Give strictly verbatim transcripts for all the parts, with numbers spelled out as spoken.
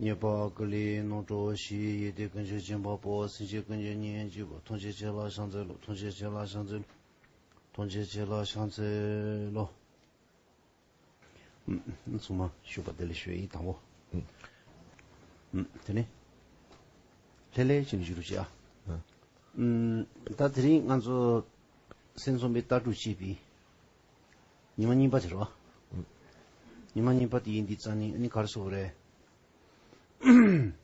ཉེས་པ་ཀུན་ལས་རྣམ་གྲོལ་ཞི། ཡོན་ཏན་ཀུན་གྱི་སྦྱིན་པ་པོ། སེམས་ཅན་ཀུན་གྱི་གཉེན་གཅིག་པུ། ཐམས་ཅད་མཁྱེན་ལ་ཕྱག་འཚལ་ལོ། ཐམས་ཅད་མཁྱེན་ལ་ཕྱག་འཚལ་ལོ། ཐམས་ཅད་མཁྱེན་ལ་ཕྱག་འཚལ་ལོ། ཚང་མ་བཞུགས་པ་བདེ་ལེགས་ཞུ་ཡིན་དང་པོ། དེ་ནས་ལྷོད་ལྷོད་བྱས་ནས་བཞུགས་རོགས་བྱེད་ཨ། ད་དེ་རིང་ང་ཚོ་སེམས་ཙམ་པའི་ལྟ་གྲུབ་ཅེས་པའི་ཉི་མ་གཉིས་པ་དེ་རེད་བ། ཉི་མ་གཉིས་པ་དེ་ཡིན་དུས་ཙང་ནས་ཨ་ནི་ག་རེ་ཟེར་དགོས་རེད། ད་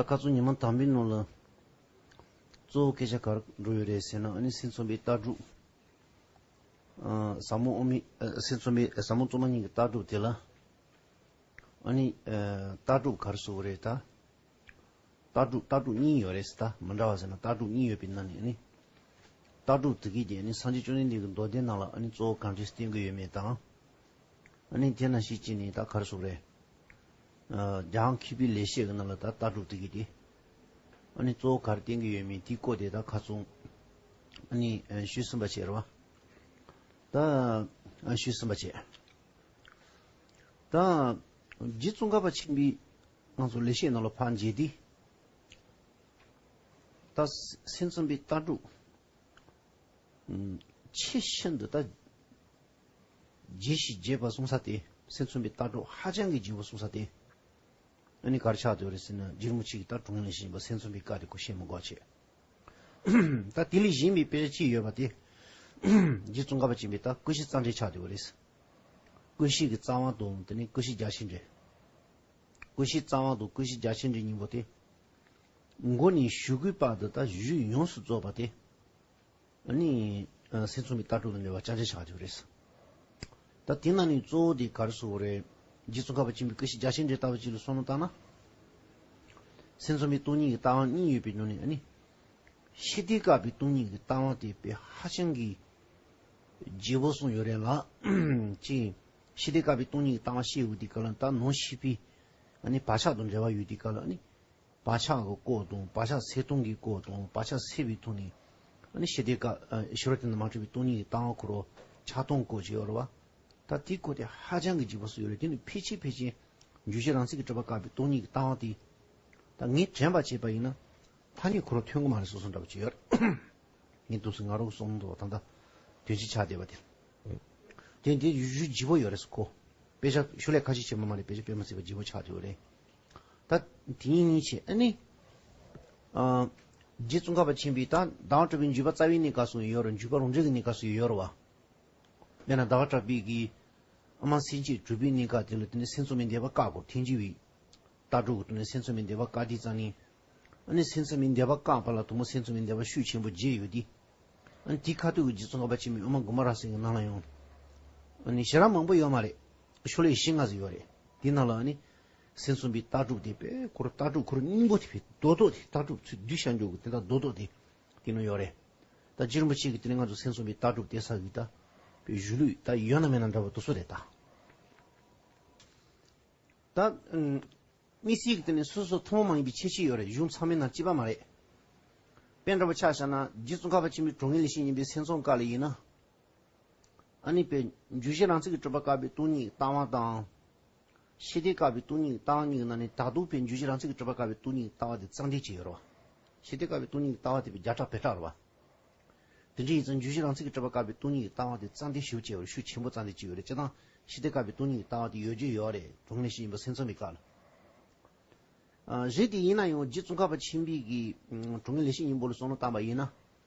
ཁ་སང་ཉི་མ་དང་པོའི་ནང་ལ་གཙོ་བོ་སྐད་ཆ་ག་རེ་འགྲོ་ཡོད་རེད་ཟེར་ན། ཨ་ནི་སེམས་ཙམ་པའི་ལྟ་གྲུབ། ཨ། ཟབ་མོ་དབུ་མའི། ཨ། སེམས་ཙམ་པའི་ཟབ་མོ་གཙང་མ་གཉིས་ཀྱི་ལྟ་གྲུབ་དེ་ལ། ཨ་ནི། ཨ། ལྟ་གྲུབ་ག་རེ་ཟེར་དགོས་རེད་ད། ལྟ་གྲུབ་ལྟ་གྲུབ་གཉིས་ཡོད་རེད་ཟེར། ད་མི་འདྲ་བ་ཟེར་ན་ལྟ་གྲུབ་གཉིས་ཡོད་པའི་ནང་ནས་ཨ་ནི། ལྟ་གྲུབ་དེ་གི་དེ་ནི་སངས་རྒྱས་བཅོམ་ལྡན་འདས་ཀྱི་མདོ་སྡེ་ནང་ལ་ཨ་ནི་གཙོ་བོ་གང་འདྲས་བསྟན་གྱི་ཡོད་མེད་དང་། ཨ་ནི་དེ་ནང་བཞིན་བྱས་ནས་ད་ག་རེ་ཟེར་དགོས་རེད། ཨ། རྒྱལ་དབང་མཁས་པའི་ལེགས་བཤད་ཀྱི་ནང་ལ་ད་ལྟ་གྲུབ་དེ་གི་དེ། ཨ་ནི་གཙོ་བོ་ག་རེ་བསྟན་གྱི་ཡོད་མེད་དེའི་སྐོར་དེ་ད་ཁ་སང་ཨ་ནི་ཞུས་ཟིན་པ་བྱས་རེད་བ། ད་ཞུས་ཟིན་པ་བྱས། ད་རྗེ་ཙོང་ཁ་པ་ཆེན་པོའི་ང་ཚོ་ལེགས་བཤད་ནང་ལ་ཕར་མཇལ་དུས། ད་སེམས་ཙམ་པའི་ལྟ་གྲུབ། ཨ། ཆེས་ཤིན་ཏུ་ད་རྒྱས་ཤིང་རྒྱས་པ་གསུང་ས་དེ། སེམས་ཙམ་པའི་ལྟ་གྲུབ་ཧ་ཅང་གི་རྒྱས་པ་གསུང་ས་དེ། ཨ་ནི་ག་རེ་ཆགས་བསྡད་ཡོད་རེད་ཟེར་ན། རྗེ་རིན་པོ་ཆེ་གི་ད་དྲང་ངེས་ལེགས་བཤད་ཡིན་པ་སེམས་ཙམ་པའི་བཀའ་དེ་ཁོ་བཤད་མི་དགོས་བྱས། ད་དེ་ལས་གཞན་པའི་དཔེ་ཆ་གཅིག་ཡོད་པ་དེ། རྗེ་ཙོང་ཁ་པ་ཆེན་པོའི་ད་ཀུན་ཤེས་རྩ་འགྲེལ་ཆགས་བསྡད་ཡོད་རེད། ཀུན་ཤེས་ཀྱི་རྩ་བ་དང་དེ་ནས་ཀུན་ཤེས་རྒྱ་ཆེར་འགྲེལ། ཀུན་ཤེས་རྩ་བ་དང་ཀུན་ཤེས་རྒྱ་ཆེར་འགྲེལ་གཉིས་པོ་དེ། མགོ་ནས་གཞུག་གུའི་བར་དུ་ད་གཞུག་ཡོངས་སུ་རྫོགས་པ་དེ། ཨ་ནི། ཨ། སེམས་ཙམ་པའི་ལྟ་གྲུབ་དང་འབྲེལ་བ་རྐྱང་རྐྱང་ཆགས་ཡོད་རེད། ད་དེ་ནང་ནས་གཙོ་བོ་དེ་ག་རེ་ཟེར་དགོས་རེད། རྗེ་ཙོང་ཁ་པ་ཆེན་པོའི་ཀུན་ཤེས་རྒྱ་ཆེར་འགྲེལ་ལྟ་བུ་ཅིག་ལ་བསམ་བློ་བཏང་ན། སེམས་ཙམ་པའི་སྟོང་ཉིད་ཀྱི་ལྟ་བ་གཉིས་ཡོད་པའི་ནང་ནས། ཨ་ནི། ཤཱི་ཏའི་བཀའ་པའི་སྟོང་ཉིད་ཀྱི་ལྟ་བ་དེ་དཔེ་ཧ་ཅང་གི་རྒྱས་པོ་གསུངས་ཡོད་རེད་ལ། ཅིག་ཤཱི་ཏའི་བཀའ་པའི་སྟོང་ཉིད་ཀྱི་ལྟ་བ་བཤད་ཡོང་དུས་སྐབས་ལ། ད་ནང་ཤེས་པའི་ཨ་ནི་བག་ཆགས་དང་འབྲེལ་བ་ཡོད་དུས་སྐབས་ལ། ཨ་ནི། བག་ཆགས་ཀྱི་སྐོར་དང་། བག་ཆགས་སེལ་སྟངས་ཀྱི་སྐོར་དང་། བག་ཆགས་སེལ་བའི་ཐོག་ནས་ཨ་ནི་ཤཱི་ཏའི་བཀའ། ཨ། ཕྱི་རོལ་དོན་དུ་མ་གྲུབ་པའི་སྟོང་ཉིད་ཀྱི་ལྟ་བ་ཁོ་རང་ཆགས་སྟངས་སྐོར་ཅིག་ཡོད་རེད་བ། ད་དེའི་སྐོར་དེ་ཧ་ཅང་གི་རྒྱས་པོ་གསུངས་ཡོད་རེད། དེ་ནི་ཕལ་ཆེར་ཕལ་ཆེར་འཇུག་གཞི་རང་མཚན་གྱིས་གྲུབ་པ་བཀག་པའི་སྟོང་ཉིད་ཀྱི་ལྟ་བ་དེ། ད་ངས་དྲན་པ་བྱས་པ་ཡིན་ན། ཐ་སྙད་ཁོ་རང་ཐོན་གྱི་མ་རེད་བསམ་བསམ་འདྲ་པོ་ཅིག་ཡོད་རེད། ངས་འདུག་སེ་ང་རང་གི་བསམ་བློ་ད་ལྟ་དོན་ཆེན་ཆགས་བསྡད་པ་དེ། དེ་འདི་ཡུལ་ཡུལ་ལྗིད་པོ་ཡོད་རེད་ཟེར་ཁོ། དཔེ་ཆ་ཤོ་ལས་ཁ་ཤས་བྱེད་མ་མ་རེད། དཔེ་ཆ་དཔེ་མ་སྲིད་པ་ལྗིད་པོ་ཆགས་བསྡད་ཡོད་རེད། ད་དེ་ཡིན་ཡིན་བྱས་ཨ་ནི། ཨ། རྗེ་ཙོང་ཁ་པ་ཆེན་པོས་ད་ཟླ་བ་གྲགས་པའི་འཇུག་པ་རྩ་བའི་གནས་སྐབས་སུ་ཡོད་རེད། འཇུག་པ་རང་འགྲེལ་གྱི་གནས་སྐབས་སུ་ཡོད་རེད་བ། དཔེར་ན་ཟླ་བ་གྲགས་པས་ཀྱིས་ཨ་མ་སེམས་བསྐྱེད་དྲུག་པའི་གནས་སྐབས་དེ་ལ་དེ་ནས་སེམས་ཙམ་པའི་བཟླས་པ་བཀག་གོ། ཐལ་འགྱུར་བའི་ལྟ་གྲུབ་ཀྱི་ཐོག་ནས་སེམས་ཙམ་པའི་བཟླས་པ་བཀག་དུས་ཙང་ནས། ཨ་ནི་སེམས་ཙམ་པའི་བཟླས་པ་བཀག་པ་ལ་དང་པོ་སེམས་ཙམ་པའི་བཟླས་པ་ཤུགས་ཆེན་པོ་བརྒྱབ་ཡོད་དེ། ཨ་ནི་དེའི་ཁ་ཐུག་གི་རྗེ་ཙོང་ཁ་པ་ཆེན་པོས་ཨ་མ་གོ་མ་ར་སེང་གི་ནང་ལ་ཡང་། ཨ་ནི་ཞེ་དྲག་མང་པོ་ཡོད་མ་རེད། ཤོ་ལོ་ཀ་བཞི་ལྔ་ཟིག་ཡོད་རེད། དེའི་ནང་ལ་ཨ་ནི་སེམས་ཙམ་པའི་ལྟ་གྲུབ་དེ་དཔེ་ཁོ་རང་ལྟ་གྲུབ་ཁོ་རང་སྙིང་པོ་དེ། དཔེ་རྡོག་རྡོག་དེ། ལྟ་གྲུབ་ཚུར་བསྡུས་བཞག་འཇོག་གི་དེ་འདྲ་རྡོག་རྡོག་དེ། དེ་ནང་ཡོད་རེད། ད་རྗེ་རིན་པོ་ཆེ་གིས་དེ་ནས་ང་ཚོ་སེམས་ཙམ་པའི་ལྟ་གྲུབ་དེ་ས་གི་ད་དཔེ་གཞུང་ལུགས་ད་ཡོད་ན་མེད་ན་འདྲ་བོ་དེ་ཚོ་རེད་ད། ད་ཨུམ། དམིགས་བསལ་གྱི་དེ་ནས་སོ་སོ་ཐུན་མོང་མ་ཡིན་པའི་ཁྱད་ཆོས་ཡོད་རེད། གཞུང་ཚང་མའི་ནང་གཅིག་པ་མ་རེད། དཔེ་འདྲ་པོ་ཆ་བཞག་ན་རྗེ་ཙོང་ཁ་པ་ཆེན་པོའི་དྲང་ངེས་ལེགས་བཤད་སྙིང་པོའི་སེམས་ཙམ་སྐབས་ལ་ཡིན་ན། ཨ་ནི་དཔེ་འཇུག་གཞི་རང་མཚན་གྱིས་གྲུབ་པ་བཀག་པའི་སྟོང་ཉིད་ཀྱི་ལྟ་བ་དང་། ཤཱི་ཏའི་བཀག་པའི་སྟོང་ཉིད་ཀྱི་ལྟ་བ་གཉིས་ཀྱི་ནང་ནས་ད་དུང་དཔེ་འཇུག་གཞི་རང་མཚན་གྱིས་གྲུབ་པ་བཀག་པའི་སྟོང་ཉིད་ཀྱི་ལྟ་བ་དེ་རྩ་འགྲེལ་བྱས་ཡོད་རེད་བ། ཤཱི་ཏའི་བཀག་པའི་སྟོང་ཉིད་ཀྱི་ལྟ་བ་དེ་དཔེ་བརྒྱ་ཕྲག་བེ་ཕྲག་རེད་བ། དེ་འདྲ་ཡིན་ཙང་འཇུག་གཞི་རང་མཚན་གྱིས་གྲུབ་པ་བཀག་པའི་སྟོང་ཉིད་ཀྱི་ལྟ་བ་དེ་རྩ་འགྲེལ་ཞེ་པོ་བྱས་པ་རེད། ཤུགས་ཆེན་པོ་རྩ་འགྲེལ་བྱས་ཡོད་རེད། སྤྱིར་བཏང་ཤཱི་ཏའི་བཀག་པའི་སྟོང་ཉིད་ཀྱི་ལྟ་བ་དེ་ཡོད་རྒྱུ་ཡོད་རེད། དྲང་ངེས་ལེགས་བཤད་སྙིང་པོའི་སེམས་ཙམ་པའི་སྐབས་ལ། ཨ། རེད་དེ་ཡིན་ན་ཡང་རྗེ་ཙོང་ཁ་པ་ཆེན་པོའི་གི་དྲང་ངེས་ལེགས་བཤད་སྙིང་པོ་ལ་བསམ་བློ་བཏང་པ་ཡིན་ན།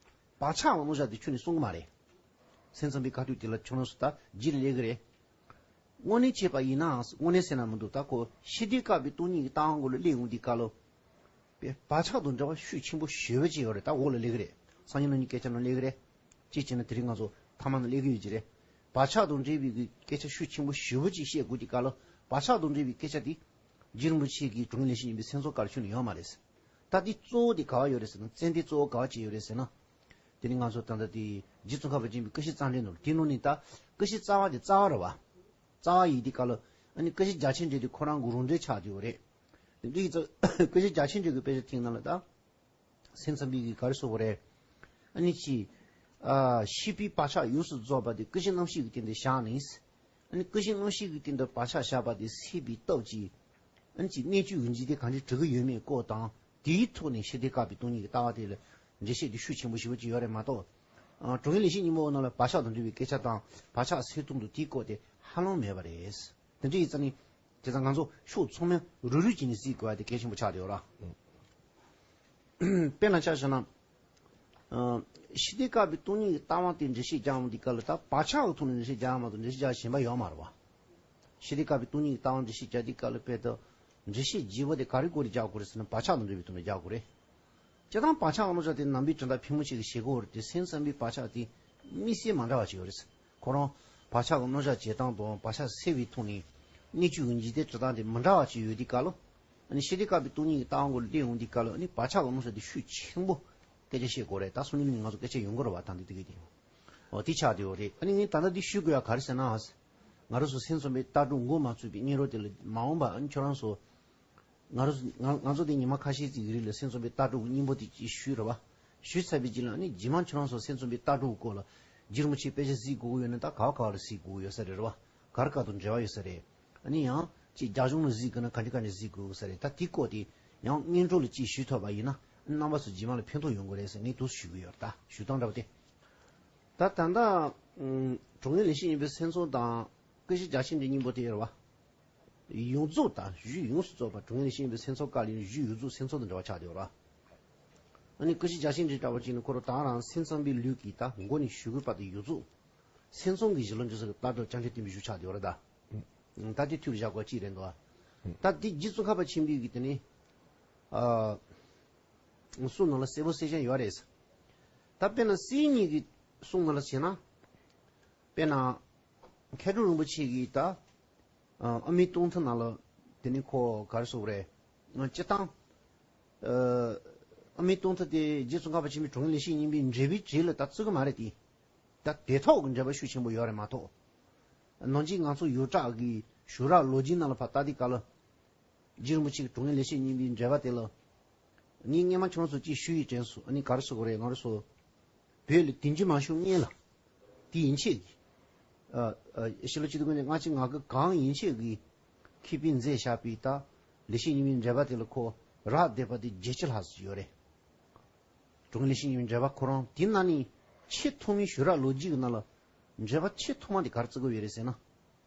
བག་ཆགས་ཀྱི་རྣམ་གཞག་དེ་ཁྱོན་ནས་གསུང་གི་མ་རེད། སེམས་ཙམ་པའི་ཁ་ཐུག་དེ་ལ་ཁྱོད་རང་ཚོ་ད་རྗེས་ལ་སླེབས་གི་རེད། དངོས་གནས་བྱས་པ་ཡིན་ནའང་། དངོས་གནས་ཟེར་ན་མི་འདུག་ད་ཁོ་ཤཱི་ཏའི་བཀག་པའི་སྟོང་ཉིད་ཀྱི་ལྟ་བ་སྐོར་ལ་སླེབས་ཡོང་དུས་སྐབས་ལ། བག་ཆགས་དང་འབྲེལ་བ་ཤུགས་ཆེན་པོ་ཞེ་པོ་ཅིག་ཡོད་རེད། ད་འོག་ལ་སླེབས་གི་རེད། སང་ཉིན་གནངས་ཉིན་སྐད་ཆ་ནང་སླེབས་གི་རེད། གཅིག་བྱས་ན་དེ་རིང་ང་ཚོ་ཐ་མ་ནང་སླེབས་གི་ཡོད་ཀྱི་རེད། བག་ཆགས་དང་འབྲེལ་བའི་གི་སྐད་ཆ་ཤུགས་ཆེན་པོ་ཞེ་པོ་ཅིག་བཤད་དགོས་དུས་སྐབས་ལ། བག་ཆགས་དང་འབྲེལ་བའི་སྐད་ཆ་དེ་རྗེ་རིན་པོ་ཆེ་གི་དྲང་ངེས་ལེགས་བཤད་སྙིང་པོའི་སེམས་ཙམ་སྐབས་ལ་ཁྱོན་ནས་ཡོད་མ་རེད། ད་དེ་གཙོ་བོ་དེ་ག་བ་ཡོད་རེད་ཟེར་ན། ཙན་དན་གཙོ་བོ་ག་བ་བྱས་ཡོད་རེད་ཟེར་ན། དེ་ནི་ང་ཚོ་ད་ལྟ་དེ་རྗེ་ཙོང་ཁ་པ་ཆེན་པོའི་ཀུན་ཤེས་རྩ་འགྲེལ་ནང་ལ། དེ་ནང་ནས་ད་ཀུན་ཤེས་རྩ་བ་དེ་རྩ་བ་རེད་བ། རྩ་བ་ཡིན་དུས་སྐབས་ལ། ཨ་ནི་ཀུན་ཤེས་རྒྱ་ཆེར་འགྲེལ་དེ་ཁོ་རང་གི་རང་འགྲེལ་ཆགས་བསྡད་ཡོད་རེད། དེ་འདྲ་ཡིན་ཙང་ཀུན་ཤེས་རྒྱ་ཆེར་འགྲེལ་གྱི་དཔེ་ཆ་ཐེངས་ནང་ལ་ད། སེམས་ཙམ་པའི་གི་ག་རེ་ཟེར་དགོས་རེད། ཨ་ནི་ཅི། ཨ། ཤེས་པའི་བག་ཆགས་ཡོངས་སུ་རྫོགས་པ་དེ་ཀུན་གཞི་རྣམ་ཤེས་ཀྱི་སྟེང་དུ་བཞག་ནས། ནི་ཀུན་གཞི་མངོན་ཤེས་ཀྱི་སྟེང་དུ་བག་ཆགས་བཞག་པ་དེ་སད་པའི་སྟོབས་ཀྱིས། ཨ་ནི་ཅིག་གནད་གཅོད་ཀྱི་འཇིག་རྟེན་གང་ཅི་གྲུབ་ཀྱི་ཡོད་མེད་སྐོར་དང་། དེའི་ཐོག་ནས་ཤེས་འདོད་བཀག་པའི་སྟོང་ཉིད་ཀྱི་ལྟ་བ་དེ་ལ་འགྲེལ་བཤད་དེ་ཤུགས་ཆེན་པོ་ཞེ་པོ་ཅིག་ཡོད་རེད་མ་གཏོགས། ཨ། དྲང་ངེས་ལེགས་བཤད་སྙིང་པོ་ནང་ལ་བག་ཆགས་དང་འབྲེལ་བའི་སྐད་ཆ་དང་། བག་ཆགས་སད་སྟངས་དང་དེའི་སྐོར་དེ་ཧ་ལམ་མེད་པ་རེད། དེ་འདྲ་ཡིན་ཙང་ནི། དེ་ཙང་ང་ཚོ་ཕྱོགས་ཚང་མ་རུབ་རུབ་བྱས་ནས་གཟིགས་དགོས་པ་དེ་གལ་ཆེན་པོ་ཆགས་བསྡད་ཡོད་ར། དཔེར་ན་ཆ་བཞག་ན། ཨ། ཤེས་འདོད་བཀག་པའི་སྟོང་ཉིད་ཀྱི་ལྟ་བ་དེ་འགྲེལ་བཤད་རྒྱག་ཡོང་དུས་སྐབས་ལ། ད་བག་ཆགས་ཀྱི་ཐོག་ནས་འགྲེལ་བཤད་རྒྱག་ཡ་མ་གཏོགས་འགྲེལ་བཤད་རྒྱག་གཞན་པ་ཡོད་མ་རེད་བ། ཤེས་འདོད་བཀག་པའི་སྟོང་ཉིད་ཀྱི་ལྟ་བ་འགྲེལ་བཤད་རྒྱག་དུས་སྐབས་ལ། དཔེར་ན་འགྲེལ་བཤད་རྒྱས་པ་དེ་ག་རེའི་སྐོར་ལ་རྒྱག་དགོས་རེད་ཟེར་ན། བག་ཆགས་དང་འབྲེལ་བའི་ཐོག་ནས་རྒྱག་དགོས་རེད། སྤྱིར་བཏང་བག་ཆགས་ཀྱི་རྣམ་གཞག་དེ་ནང་པའི་དྲན་རྟགས་ཕལ་མོ་ཆེ་གིས་བཞེད་ཀྱི་ཡོད་རེད་དེ། སེམས་ཙམ་པའི་བག་ཆགས་དེ་དམིགས་བསལ་མ་འདྲ་བ་ཅིག་ཡོད་རེད། ཁོ་རང་བག་ཆགས་ཀྱི་རྣམ་གཞག་བྱེད་སྟངས་དང་། བག་ཆགས་སད་པའི་ཐོག་ནས་གནད་གཅོད་ཀྱི་འཇིག་རྟེན་གྲུབ་སྟངས་དེ་མི་འདྲ་བ་ཅིག་ཡོད་དུས་སྐབས་ལ། ཨ་ནི་ཤེས་འདོད་བཀག་པའི་སྟོང་ཉིད་ཀྱི་ལྟ་བ་སྐོར་ལ་སླེབས་ཡོང་དུས་སྐབས་ལ། ཨ་ནི་བག་ཆགས་ཀྱི་རྣམ་གཞག་དེ་ཤུགས་ཆེན་པོ་སྐད་ཆ་བཤད་དགོས་རེད། ད་སང་ཉིན་གླིང་ནས་ང་ཚོ་སྐད་ཆ་ཡོང་གི་རེད་བ། ད་འདི་དེ་གི་དེ། འོ། དེ་ཆགས་བསྡད་ཡོད་རེད། ཨ་ནི་ངས་ད་ལྟ་འདི་ཞུ་དགོས་ཡ་ག་རེ་ཟེར་ན། ང་རང་ཚོ་སེམས་ཙམ་པའི་ལྟ་གྲུབ་འགོ་མ་ཚུགས་པའི་སྔོན་རོལ་དེ་ལ། མ་འོངས་པ་ཨ་ནི་ཁྱོད་རང་ཚོ། ང་རང་ཚོ། ང་ང་ཚོ་དེ་ཉི་མ་ཁ་ཤས་ཅིག་གི་རིང་ལ་སེམས་ཙམ་པའི་ལྟ་གྲུབ་སྙིང་པོ་དེ་ཅིག་ཞུས་རེད་བ། ཞུས་ཚར་བའི་རྗེས་ལ་ཨ་ནི་རྗེས་མ་ཁྱོད་རང་ཚོ་སེམས་ཙམ་པའི་ལྟ་གྲུབ་སྐོར་ལ་རྗེ་རིན་པོ་ཆེའི་དཔེ་ཆ་གཟིགས་དགོས་ཀྱི་ཡོད་ན། ད་ག་བ་ག་བ་ལ་གཟིགས་དགོས་ཀྱི་ཡོད་ས་རེད་བ། ག་རེ་ག་དང་འབྲེལ་བ་ཡོད་ས་རེད། ཨ་ནི་ཡང་ཅིག་རྒྱ་གཞུང་ལ་གཟིགས་དགོས་ན་ག་འདྲ་ག་འདྲ་གཟིགས་དགོས་ས་རེད། ད་དེའི་སྐོར་དེ་ཡང་སྔོན་འགྲོ་ལ་ཅིག་ཞུས་ཐུབ་པ་ཡིན་ན། རྣམ་པ་ཚོ་རྗེས་མ་ལ་ཕན་ཐོགས་ཡོང་གི་རེད་ཟེར་ངས་འདུག་ཞུ་གི་ཡོད། ད་ཞུ་སྟངས་འདྲ་བ་དེ། ད་ད་ལྟ་ཨུམ། དྲང་ངེས་ལེགས་བཤད་སྙིང་པོའི་སེམས་ཚོམས་དང་ཀུན་གཞི་རྒྱ་ཆེར་འགྲེལ་སྙིང་པོ་དེ་ཡོད་རེད་བ། ཡོངས་རྫོགས་དང་གཞུང་ཡོངས་སུ་རྫོགས་པ། དྲང་ངེས་ལེགས་བཤད་སྙིང་པོའི་སེམས་ཚོམས་སྐབས་ལ་ཡང་གཞུང་ཡོངས་རྫོགས་སེམས་ཚོམས་དང་འབྲེལ་བ་ཆགས་བསྡད་ཡོད་རེད་བ། ཨ་ནི་ཀུན་གཞི་རྒྱ་ཆེར་འགྲེལ་འདྲ་བོ་ཅིག་ནི་ཁོ་རང་ད་ག་རང་སེམས་ཙམ་པའི་ལུགས་ཀྱི་ད་མགོ་ནས་གཞུག་གུ་བར་དུ་ཡོངས་རྫོགས་སེམས་ཚོམས་ཀྱི་གཞི་ལམ་འབྱོར་ས་གི་ལྟ་གྲུབ་རྒྱ་ཆེར་བསྟན་པའི་གཞུང་ཆགས་བསྡད་ཡོད་རེད་ད། ད་དེ་མཐུད་ལ་བཞག་དགོས་ཅིག་རེད་འདུག་བ། ད་དེ་རྗེ་ཙོང་ཁ་པ་ཆེན་པོའི་གི་དེ་ནི། ཨ། གསུང་ནང་ལ་གསལ་པོ་གསལ་རྐྱང་ཡོད་རེད། ད་དཔེར་ན་སིལ་སྙན་གྱི་གསུང་ནང་ལ་བྱས་ན། དཔེར་ན། མཁས་གྲུབ་རིན་པོ་ཆེ་གིས་ད། ཨ། ཨ་མའི་སྟོང་ཐུན་ནང་ལ་དེ་ནི་ཁོ་ག་རེ་ཟེར་དགོས་རེད། སྤྱིར་བཏང་། ཨ། ཨ་མའི་སྟོང་ཐུན་དེ་རྗེ་ཙོང་ཁ་པ་ཆེན་པོའི་དྲང་ངེས་ལེགས་བཤད་སྙིང་པོའི་འགྲེལ་པའི་གྲས་ལ་ད་བརྩི་གི་མ་རེད་དེ། ད་དེ་ཐོག་གི་འགྲེལ་པ་ཤུགས་ཆེན་པོ་ཡོད་རེད་མ་གཏོགས། ནང་བཞིན་ང་ཚོ་ཡོངས་གྲགས་ཀྱི་ཞུ་རགས་ལོ་རྒྱུས་ནང་ལ་ཕར་ལྟ་དུས་སྐབས་ལ། རྗེ་རིན་པོ་ཆེ་གི་དྲང་ངེས་ལེགས་བཤད་སྙིང་པོའི་འགྲེལ་པ་དེ་ལ། ངས་སྔོན་མ་ཁྱོད་རང་ཚོ་ཅིག་ཞུ་ཡི་དྲན་སོང་། ཨ་ནི་ག་རེ་ཟེར་དགོས་རེད། ང་རང་ཚོ་བོད་ལ་དུས་འགྱུར་མ་བྱུང་སྔོན་ལ། དེ་ཡན་ཆད་ཀྱི། ཨ། ཨ། ཕྱི་ལོ་ཆིག་སྟོང་དགུ་བརྒྱ་ལྔ་བཅུ་ང་དགུ་གང་ཡན་ཆད་ཀྱི་མཁས་པས་མཛད་བཞག་པའི་ད་ལེགས་བཤད་སྙིང་པོའི་འགྲེལ་པ་དེ་ལ་ཁོ་རགས་བསྡད་པ་དེ་བརྒྱད་ཅུ་ལྷག་ཙམ་ཡོད་རེད། དྲང་ངེས་ལེགས་བཤད་སྙིང་པོའི་འགྲེལ་པ་ཁོ་རང་དེ་ནང་ནས་ཆེས་ཐོག་མའི་ཞུ་རགས་ལོ་རྒྱུས་ཀྱི་ནང་ལ་འགྲེལ་པ་ཆེས་ཐོག་མ་དེ་ག་རེ་བརྩི་གི་ཡོད་རེད་ཟེར་ན།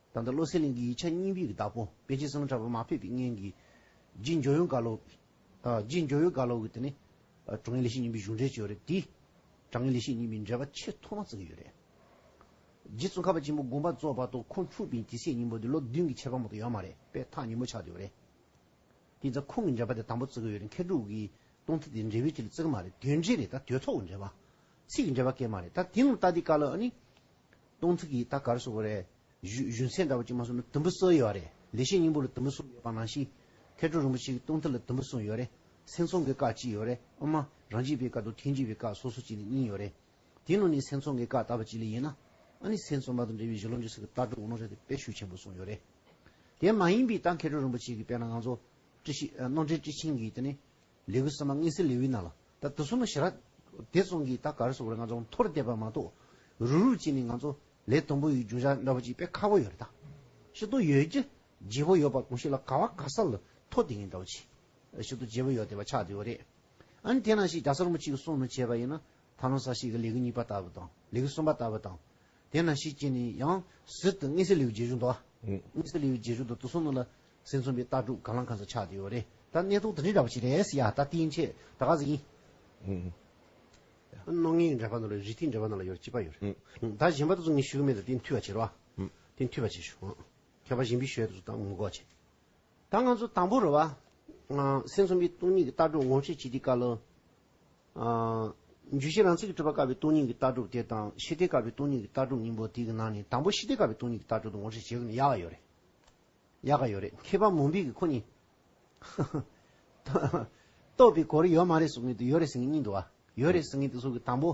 ད་ལྟ་བློ་གསལ་གླིང་གི་ཡིག་ཆ་རྙིང་པའི་གི་བདག་པོ་པཎ་ཆེན་བསོད་ནམས་གྲགས་པ་མ་ཕེབས་པའི་སྔོན་གྱི་རྗེ་འཇམ་དབྱངས་དགའ་ལོ། ཨ། རྗེ་འཇམ་དབྱངས་དགའ་ལོ་གི་དེ་ནི། ཨ། དྲང་ངེས་ལེགས་བཤད་སྙིང་པོའི་གཞུང་འགྲེལ་ཅིག་ཡོད་རེད། དེ་དྲང་ངེས་ལེགས་བཤད་སྙིང་པོའི་འགྲེལ་པ་ཆེས་ཐོག་མ་བརྩི་གི་ཡོད་རེད། རྗེ་ཙོང་ཁ་པ་ཆེན་པོ་དགོངས་པ་རྫོགས་བར་དུ་ཁོང་འཁྲུངས་པའི་དུས་ཚོད་སྙིང་པོ་དེ་ལོ་བདུན་གྱི་ཁྱད་པར་མ་གཏོགས་ཡོད་མ་རེད། དཔེ་ཐག་ཉེ་མོ་ཆགས་བསྡད་ཡོད་རེད། དེ་ཙང་ཁོང་གི་འགྲེལ་པ་དེ་དང་པོ་བརྩི་གི་ཡོད་རེད། མཁས་གྲུབ་ཀྱི་སྟོང་ཐུན་དེ་འགྲེལ་པའི་གྲས་ལ་བརྩི་གི་མ་རེད། དོན་འགྲེལ་རེད། ད་དོན་ཐོག་གི་འགྲེལ་པ། ཚིག་གི་འགྲེལ་པ་གང་ཡང་མ་རེད། ད་དེ་ནང་ལ་ལྟ་དུས་སྐབས་ལ་ཨ་ནི། སྟོང་ཐུན་གྱི་ད་ག་རེ་ཟེར་དགོས་རེད། གཞུང་གཞུང་ཚད་འདྲ་བོ་ཅིག་མ་སོང་ན་དུམ་བུ་གསུམ་ཡོད་རེད། ལེགས་བཤད་སྙིང་པོ་ལ་དུམ་བུ་གསུམ་ཡོད་པ་ནང་བཞིན། མཁས་གྲུབ་རིན་པོ་ཆེ་གི་སྟོང་ཐུན་ལ་དུམ་བུ་གསུམ་ཡོད་རེད། སེམས་ཚོམས་ཀྱི་སྐབས་གཅིག་ཡོད་རེད། དབུ་མ་རང་རྒྱུད་པའི་སྐབས་དང་ཐལ་འགྱུར་བའི་སྐབས་སོ་སོ་གཅིག་ནས་གཉིས་ཡོད་རེད། དེ་ནང་ནས་སེམས་ཚོམས་ཀྱི་སྐབས་ལྟ་བུ་གཅིག་ལ་ཡིན་ན། ཨ་ནི་སེམས་ཚོམས་པ་དང་འབྲེལ་བའི་གཞི་ལམ་འབྱོར་ས་གི་ལྟ་གྲུབ་འོ་ན་རེད་དེ་དཔེ་ཤུགས་ཆེན་པོ་གསུངས་ཡོད་རེད། དེ་མ་ཡིན་པའི་ད་མཁས་གྲུབ་རིན་པོ་ཆེ་གི་དཔེར་ན་ང་ཚོ་ཀྲི་ཤི་ཨ། རྣམ་འགྲེལ་ཊཱིཀ་ཆེན་གྱི་དེ་ནི་ལེའུ་གསུམ་པ་མངོན་གསལ་ལེའུའི་ནང་ལ། ད་དེ་ཚོ་ནི་ཞེ་དྲག་དེ་ཙམ་གྱིས་ད་ག་རེ་ཟེར་དགོས་རེད། ང་ཚོ་མཐོ་རུ་བསྡད་པ་མ་གཏོགས། རུབ་རུབ་བྱས་ནས་ང་ཚོ་ལས་དང་པོ་ཡི་སྦྱོང་བྱ་འདྲ་བོ་ཅིག་དཔེ་ཁག་པོ་ཡོད་རེད་ད། ཤིན་ཏུ་ཡོད་ཀྱི་བརྗེ་པོ་ཡོད་པ་གང་ཞིག་ལ་ག་བ་ག་ས་ལ་མཐོ་དེ་ངན་འདྲ་བོ་ཅིག་ཤིན་ཏུ་བརྗེ་པོ་ཡོད་བསྡད་པ་ཆགས་བསྡད་ཡོད་རེད། ཨ་ནི་དེ་ནང་བཞིན་རྒྱལ་སྲས་རིན་པོ་ཆེ་གི་གསུང་ནང་བྱས་པ་ཡིན་ན། ཐར་ལམ་གསལ་བྱེད་ཀྱི་ལེའུ་གཉིས་པ་ལྟ་བུ་དང་ལེའུ་གསུམ་པ་ལྟ་བུ་དང་། དེ་ནང་བཞིན་བྱས་ནས་ཡང་ཟུར་དུ་མངོན་གསལ་ལེའུ་རྗེས་འཇུག་འདུག་བ། ཨུ། མངོན་གསལ་ལེའུ་རྗེས་འཇུག་དང་དེ་ཚོ་ནང་ལ་སེམས་ཚོམས་པའི་ལྟ་གྲུབ་གང་ལ་གང་འཚམ་ཆགས་བསྡད་ཡོད་རེད། ད་གནས་སྟངས་དེ་འདྲའི་འདྲ་བ་ཞིག་རེད་ཟེར་ཡ། ད་དེ་ཡན་ཆད་ད་ག་ཟིག་ཡིན། ཨུ། ཨུ། རྣམ་ངེས་ཀྱི་འགྲེལ་པ་ནང་ལ་རེད། རིགས་མཐུན་འགྲེལ་པ་ནང་ལ་ཡོད་རེད། གཅིག་པ་ཡོད་རེད། ཨུ། ཨུ། ད་གཞན་པ་དེ་ཚོ་ངས་ཞུ་གི་མེད། ད་དེ་མཐུད་པ་བྱེད་རོགས། ཨུ། དེ་མཐུད་པ་བྱེད་ཞུ། ཨུ། ཁྱད་པར་གཞན་པའི་ཞུ་ཡ་དེ་ཚོ་ད་ངོ་གོ་བྱེད། ད་ང་ཚོ་དང་པོ་རེད་བ། ང་སེམས་ཚོམས་པའི་སྟོང་ཉིད་ཀྱི་ལྟ་གྲུབ་ངོ་སྤྲོད་བྱེད་དུས་སྐབས་ལ། ཨ། འཇུག་གཞི་རང་མཚན་གྱིས་གྲུབ་པ་བཀག་པའི་སྟོང་ཉིད་ཀྱི་ལྟ་གྲུབ་དེ་དང་། ཤེས་འདོད་བཀག་པའི་སྟོང་ཉིད་ཀྱི་ལྟ་གྲུབ་གཉིས་པོ་དེ་གི་ནང་ནས་དང་པོ་ཤེས་འདོད་བཀག་པའི་སྟོང་ཉིད་ཀྱི་ལྟ་གྲུབ་དེ་ངོ་སྤྲོད་བྱེད་དགོས་ནི་ཡག་ག་ཡོད་རེད། ཡག་ག་ཡོད་རེད། མཁས་པ་མང་པོས་ཀྱི་ཁོ་གཉིས་རྟོགས་པའི་གོ་རིམ་ཡོད་མ་རེད་གསུང་མཁན་དེ། ཡོད་རེད་ཟེར་མཁན་གཉིས་འདུག་བ། ཡོད་རེད་ཟེར་མཁན་དེ་ཚོ་གི་དང་པོ་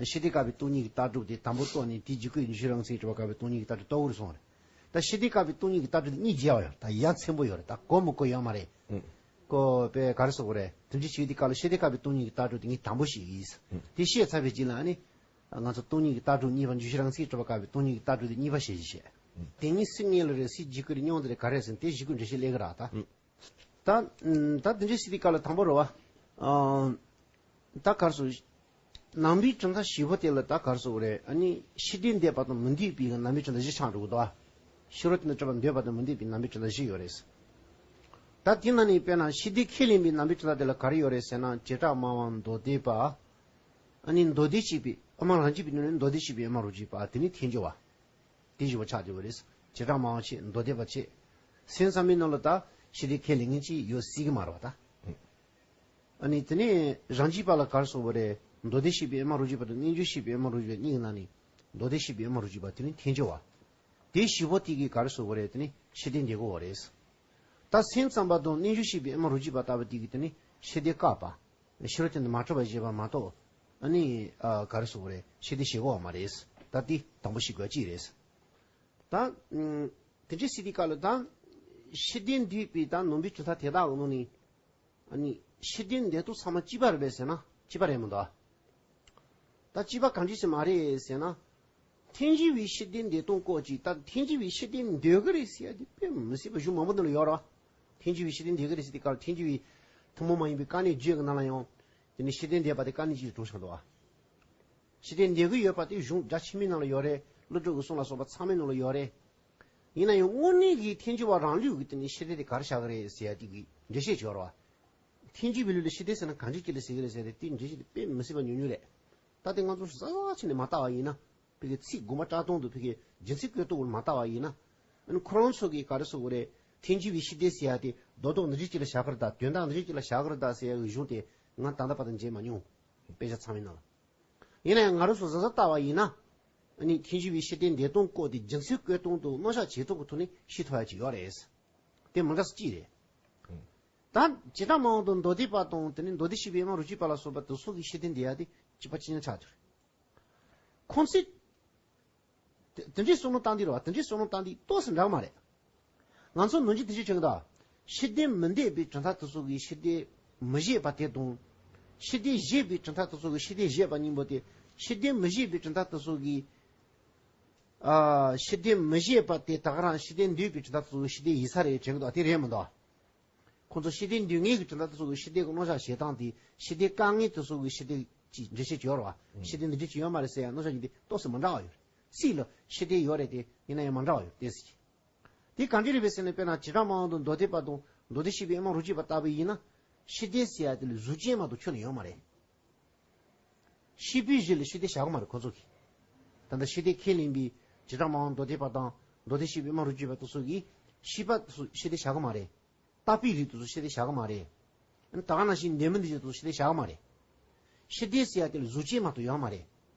ཤེས་འདོད་བཀག་པའི་སྟོང་ཉིད་ཀྱི་ལྟ་གྲུབ་དེ་དང་པོ་རྟོགས་ནས། དེའི་རྗེས་ཁོས་འཇུག་གཞི་རང་མཚན་གྱིས་གྲུབ་པ་བཀག་པའི་སྟོང་ཉིད་ཀྱི་ལྟ་གྲུབ་རྟོགས་དགོས་རེད་གསུངས་པ་རེད། ད་ཤེས་འདོད་བཀག་པའི་སྟོང་ཉིད་ཀྱི་ལྟ་གྲུབ་དེ་གཉིས་བརྗེ་བ་ཡོད། ད་ཡ་མཚན་པོ་ཡོད་རེད། ད་གོ་མི་གོ་ཡོད་མ་རེད། ཨུ། ཁོ་དཔེ་ག་རེ་ཟེར་དགོས་རེད། དེ་འདྲ་བྱེད་དུས་སྐབས་ལ་ཤེས་འདོད་བཀག་པའི་སྟོང་ཉིད་ཀྱི་ལྟ་གྲུབ་དེ་ངས་དང་པོ་བཤད་ཀྱི་ཡིན། ཨུ། དེ་བཤད་ཚར་བའི་རྗེས་ལ་ཨ་ནི། ང་ཚོ་སྟོང་ཉིད་ཀྱི་ལྟ་གྲུབ་གཉིས་པ། འཇུག་གཞི་རང་མཚན་གྱིས་གྲུབ་པ་བཀག་པའི་སྟོང་ཉིད་ཀྱི་ལྟ་གྲུབ་དེ་གཉིས་པ་བཤད་ཀྱི་བཤད། དེ་ཉིད་སྲིད་ངེས་ལ་རེད། སྲིད་འཇིག་གི་རེད། མྱོང་དེ་རེད། ག་རེ་ཟེར་ན་དེ་གཞི་ཀུན་འགྲེལ་བཤད་སླེབས་གི་ར་ད། ད་ད་དེ་འདྲའི་སྲིད་དེ་ག་ལ་དང་པོ་རེད་བ། ད་གར་སོ། ནང་པའི་གྲུབ་མཐའ་བཞི་པོ་དེ་ལ་ད་གར་སོ་རེད། ཨ་ནི་ཤེས་ལྡན་འདོད་པ་དང་མི་འདོད་པའི་ནང་པའི་གྲུབ་མཐའ་བཞི་ཆགས་འགྲོ་གི་འདུག་ཨ། ཕྱི་རོལ་དེ་ན་གྲུབ་པ་འདོད་པ་དང་མི་འདོད་པའི་ནང་པའི་གྲུབ་མཐའ་བཞི་ཡོད་རེད། ད་དེ་ནང་ནས་དཔེར་ན་ཤེས་ལྡན་ཁས་ལེན་པའི་ནང་པའི་གྲུབ་མཐའ་དེ་ལ་ག་རེ་ཡོད་རེད་ཟེར་ན། བྱེ་བྲག་སྨྲ་བ། མདོ་སྡེ་པ། ཨ་ནི་མདོ་སྡེ་བཤད་པའི་དབུ་མ་རང་རྒྱུད་པའི་ནང་ནས་མདོ་སྡེ་བཤད་པའི་དབུ་མ་རང་རྒྱུད་པ། དེ་ནས་ཐལ་འགྱུར་བ། དེ་བཞི་པོ་ཆགས་བསྡད་པ་རེད། བྱེ་བྲག་སྨྲ་བ་བྱས། མདོ་སྡེ་པ་བྱས། སེམས་ཙམ་པའི་ནང་ལ་ད་ཤེས་ལྡན་ཁས་ལེན་མཁན་ཅིག་ཡོད་སྲིད་ཀྱི་མ་རེད་བ་ད། ཨ་ནི་དེ་ནས་རང་རྒྱུད་པ་ལ་ག་རེ་གསུངས་པ་རེད། མདོ་སྡེ་བཤད་པའི་དབུ་མ་རང་རྒྱུད་པ་དང་རྣལ་འབྱོར་བཤད་པའི་དབུ་མ་རང་རྒྱུད་པ་གཉིས་ཀྱི་ནང་ནས་མདོ་སྡེ་བཤད་པའི་དབུ་མ་རང་རྒྱུད་པ། དེ་ནས་ཐལ་འགྱུར་བ། དེ་བཞི་པོ་དེ་གིས་ག་རེ་གསུངས་པ་རེད། དེ་ནས་ཤེས་ལྡན་འདོད་དགོས་པ་རེད། ད་སེམས་ཙམ་པ་དང་རྣལ་འབྱོར་བཤད་པའི་དབུ་མ་རང་རྒྱུད་པ་ལྟ་བུ་དེ་གིས་དེ་ནས་ཤེས་ལྡན་བཀག་པ། ཕྱི་རོལ་དེ་ནི་མ་གྲུབ་པ་བཞེད་པ་མ་གཏོགས། ཨ་ནི་ཨ་ག་རེ་གསུངས་པ་རེད། ཤེས་ལྡན་བཞེད་དགོས་པ་མ་རེད། ད་དེ་དང་པོ་ཤེས་དགོས་ཅིག་རེད། ད་ཨུམ་དེ་འདྲའི་སྲིད་དེ་ག་ལ་ད་ཤེས་ལྡན་འདོད་པའི་ད་ནང་པའི་གྲུབ་མཐའ་དེ་དག་གི་ནང་ནས། ཨ་ནི་ཤེས་ལྡན་འདོད་སྟངས་ཚང་མ་གཅིག་པ་རེད་པས་ཟེར་ན་གཅིག་པ་རེད་མི་འདུག་ཨ། ད་གཅིག་པ་གང་ཅི་ཞིག་མ་རེད་ཟེར་ན། ཐལ་འགྱུར་བའི་ཤེས་ལྡན་འདོད་སྟངས་སྐོར་གྱི། ད་ཐལ་འགྱུར་བའི་ཤེས་ལྡན་འདོད་ཀྱི་རེད་ཟེར་ཡ་དེ་དཔེ་མི་སྲིད་པ་གཞུང་མང་པོ་ནང་ལ་ཡོད་རེད་བ། ཐལ་འགྱུར་བའི་ཤེས་ལྡན་འདོད་ཀྱི་རེད་ཟེར་དེ་ག་ལ་ཐལ་འགྱུར་བའི་ཐུན་མོང་མ་ཡིན་པའི་དཀའ་གནད་བརྗོད་ཀྱི་ནང་ལ་ཡང་། དེ་ནི་ཤེས་ལྡན་འདོད་པ་དེ་དཀའ་གནད་ཅིག་ཏུ་གྲུབ་ཆགས་འདུག་བ། ཤེས་ལྡན་འདོད་ཀྱི་ཡོད་པ་དེ་གཞུང་རྒྱ་ཆེན་མོའི་ནང་ལ་ཡོད་རེད། ཀླུ་སྒྲུབ་ཀྱི་གསུང་ལ་སོགས་པ་ཚང་མའི་ནང་ལ་ཡོད་རེད། ཡིན་ན་ཡང་དངོས་གནས་ཀྱི་ཐལ་འགྱུར་བ་རང་ལུགས་ཀྱི་དེ་ནི་ཤེས་ལྡན་དེ་ག་རེ་བཞག་གི་རེད་ཟེར་ཡ་དེ་གི་འགྲེལ་བཤད་ཅིག་ཡོད་རེད་བ། ཐལ་འགྱུར་བའི་ལུགས་ལ་ཤེས་ལྡན་ཟེར་ན་གང་ཅི་ཅི་ལ་ཟེར་གི་རེད་ཟེར་ཏེ་དེའི་འགྲེལ་བཤད་དེ་དཔེ་མི་སྲིད་པ་ཉུང་ཉུང་རེད། ད་དེ་ང་ཚོ་གཟབ་གཟབ་བྱས་ནས་མ་བལྟ་བ་ཡིན་ན། ཕ་གི་ཚིག་དགོངས་པ་བཀྲག་མདངས་དང་ཕ་གི་རྒྱུ་མཚན་བཀོད་སྟངས་ལ་མ་བལྟ་བ་ཡིན་ན། ཨ་ནི་ཁོ་རང་ཚོ་གིས་ག་རེ་ཟེར་དགོས་རེད། ཐལ་འགྱུར་བའི་ཤེས་ལྡན་ཟེར་ཡ་དེ་རྡོག་རྡོག་འདི་འདྲ་ཅིག་ལ་བཞག་གི་རེད་ད། དོན་དག་འདི་འདྲ་ཅིག་ལ་བཞག་གི་རེད་ད་ཟེར་ཡ་གི་གཞུང་དེ་ང་ད་ལྟ་བར་དུ་མཇལ་མ་མྱོང་། དཔེ་ཆ་ཚང་མའི་ནང་ལ། ཡིན་ན་ཡང་ང་རང་ཚོ་གཟབ་གཟབ་བལྟ་བ་ཡིན་ན། ཨ་ནི་ཐལ་འགྱུར་བའི་ཤེས་ལྡན་འདོད་སྟངས་སྐོར་དེ་རྒྱུ་མཚན་བཀོད་སྟངས་དང་རྣམ་གཞག་བྱེད་སྟངས་ཀྱི་ཐོག་ནས་ཤེས་ཐུབ་ཡ་ཅིག་ཡོད་རེད། དེ་མི་འདྲ་ས་གཅིག་རེད། ད་བྱེ་བྲག་སྨྲ་བ་དང་མདོ་སྡེ་པ་དང་དེ་ནས་མདོ་སྡེ་བཤད་པའི་དབུ་མ་རང་རྒྱུད་པ་ལ་སོགས་པ་དེ་ཚོ་གི་ཤེས་ལྡན་འདོད་ཡ་དེ་གཅིག་པ་གཅིག་རྐྱང་ཆགས་ཀྱི་རེད། ཁོང་ཚོས་དེ་དེ་འདྲའི་བསམ་བློ་བཏང་དུས་རེད་བ། དེ་འདྲའི་བསམ་བློ་བཏང་དུས་ཏོག་ཙམ་འདྲ་གི་མ་རེད། ང་ཚོ་ནང་ཆོས་དེ་འདྲ་བྱེད་ཀྱི་འདུག་ཤེས་ལྡན་མི་འདོད་པའི་གྲུབ་མཐའ་དེ་ཚོ་གི་ཤེས་ལྡན་མི་བཞེད་པ་དེ་དང་། ཤེས་ལྡན་བཞེད་པའི་གྲུབ་མཐའ་དེ་ཚོ་གི་ཤེས་ལྡན་བཞེད་པ་གཉིས་པོ་དེ། ཤེས་ལྡན་མི་བཞེད་པའི་གྲུབ་མཐའ་དེ་ཚོ་གི། ཨ། ཤེས་ལྡན་མི་བཞེད་པ་དེ་ད་ག་རང་ཤེས་ལྡན་འདོད་པའི་གྲུབ་མཐའ་དེ་ཚོ་གི་ཤེས་ལྡན་ཡིན་ས་རེད་དྲན་གྱི་འདུག་དེ་རེད་མི་འདུག་ཁོང་ཚོ་ཤེས་ལྡན་འདོད་མཁན་གྱི་གྲུབ་མཐའ་དེ་ཚོ་གི་ཤེས་ལྡན་གྱི་རྣམ་གཞག་བྱེད་སྟངས་དེ་ཤེས་ལྡན་བཀག་མཁན་དེ་ཚོ་གི་ཤེས་ལྡན་གྱི་འགྲེལ་བཤད་ཅིག་ཡོད་རེད་བ། ཤེས་ལྡན་འདི་འདྲ་ཅིག་ཡོད་མ་རེད་ཟེར་ཡང་རྣམ་གཞག་གི་འདི་ཏོག་ཙམ་མི་འདྲ་བ་ཡོད་རེད། སྲིད་ལ་ཤེས་ལྡན་ཡོད་རེད་དེ། ཡིན་ན་ཡང་མི་འདྲ་བ་ཡོད་རེད་དེ་ཟེར་གྱི། དེ་གང་ཅི་རེད་པས་ཟེར་ན། དཔེར་ན་བྱེ་བྲག་སྨྲ་བ་དང་མདོ་སྡེ་པ་དང་མདོ་སྡེ་བཤད་པའི་དབུ་མ་རང་རྒྱུད་པ་ལྟ་བུ་ཡིན་ན། ཤེས་ལྡན་ཟེར་ཡ་དེ་ལ་གཟུགས་ཅན་མ་གཏོགས་ཁྱོན་ནས་ཡོད་མ་རེད། ཤེས་པའི་གཞི་ལ་ཤེས་ལྡན་བཞག་གི་མ་རེད་ཁོ་ཚོ་གིས། ད་ལྟ་ཤེས་ལྡན་ཁས་ལེན་པའི་བྱེ་བྲག་སྨྲ་བ་མདོ་སྡེ་པ་དང་མདོ་སྡེ་བཤད་པའི་དབུ་མ་རང་རྒྱུད་པ་དེ་ཚོ་གིས་ཤེས་པ་དེ་ཚོ་ཤེས་ལྡན་བཞག་གི་མ་རེད། བཏགས་པའི་རིགས་དེ་ཚོ་ཤེས་ལྡན་བཞག་གི་མ་རེད། ད་ག་ནང་བཞིན་ལྡན་མིན་འདུས་བྱས་དེ་ཚོ་ཤེས་ལྡན་བཞག་གི་མ་རེད། ཤེས་ལྡན་ཟེར་ཡ་དེ་ལ་གཟུགས་ཅན་མ་གཏོགས་ཡོད་མ་རེད།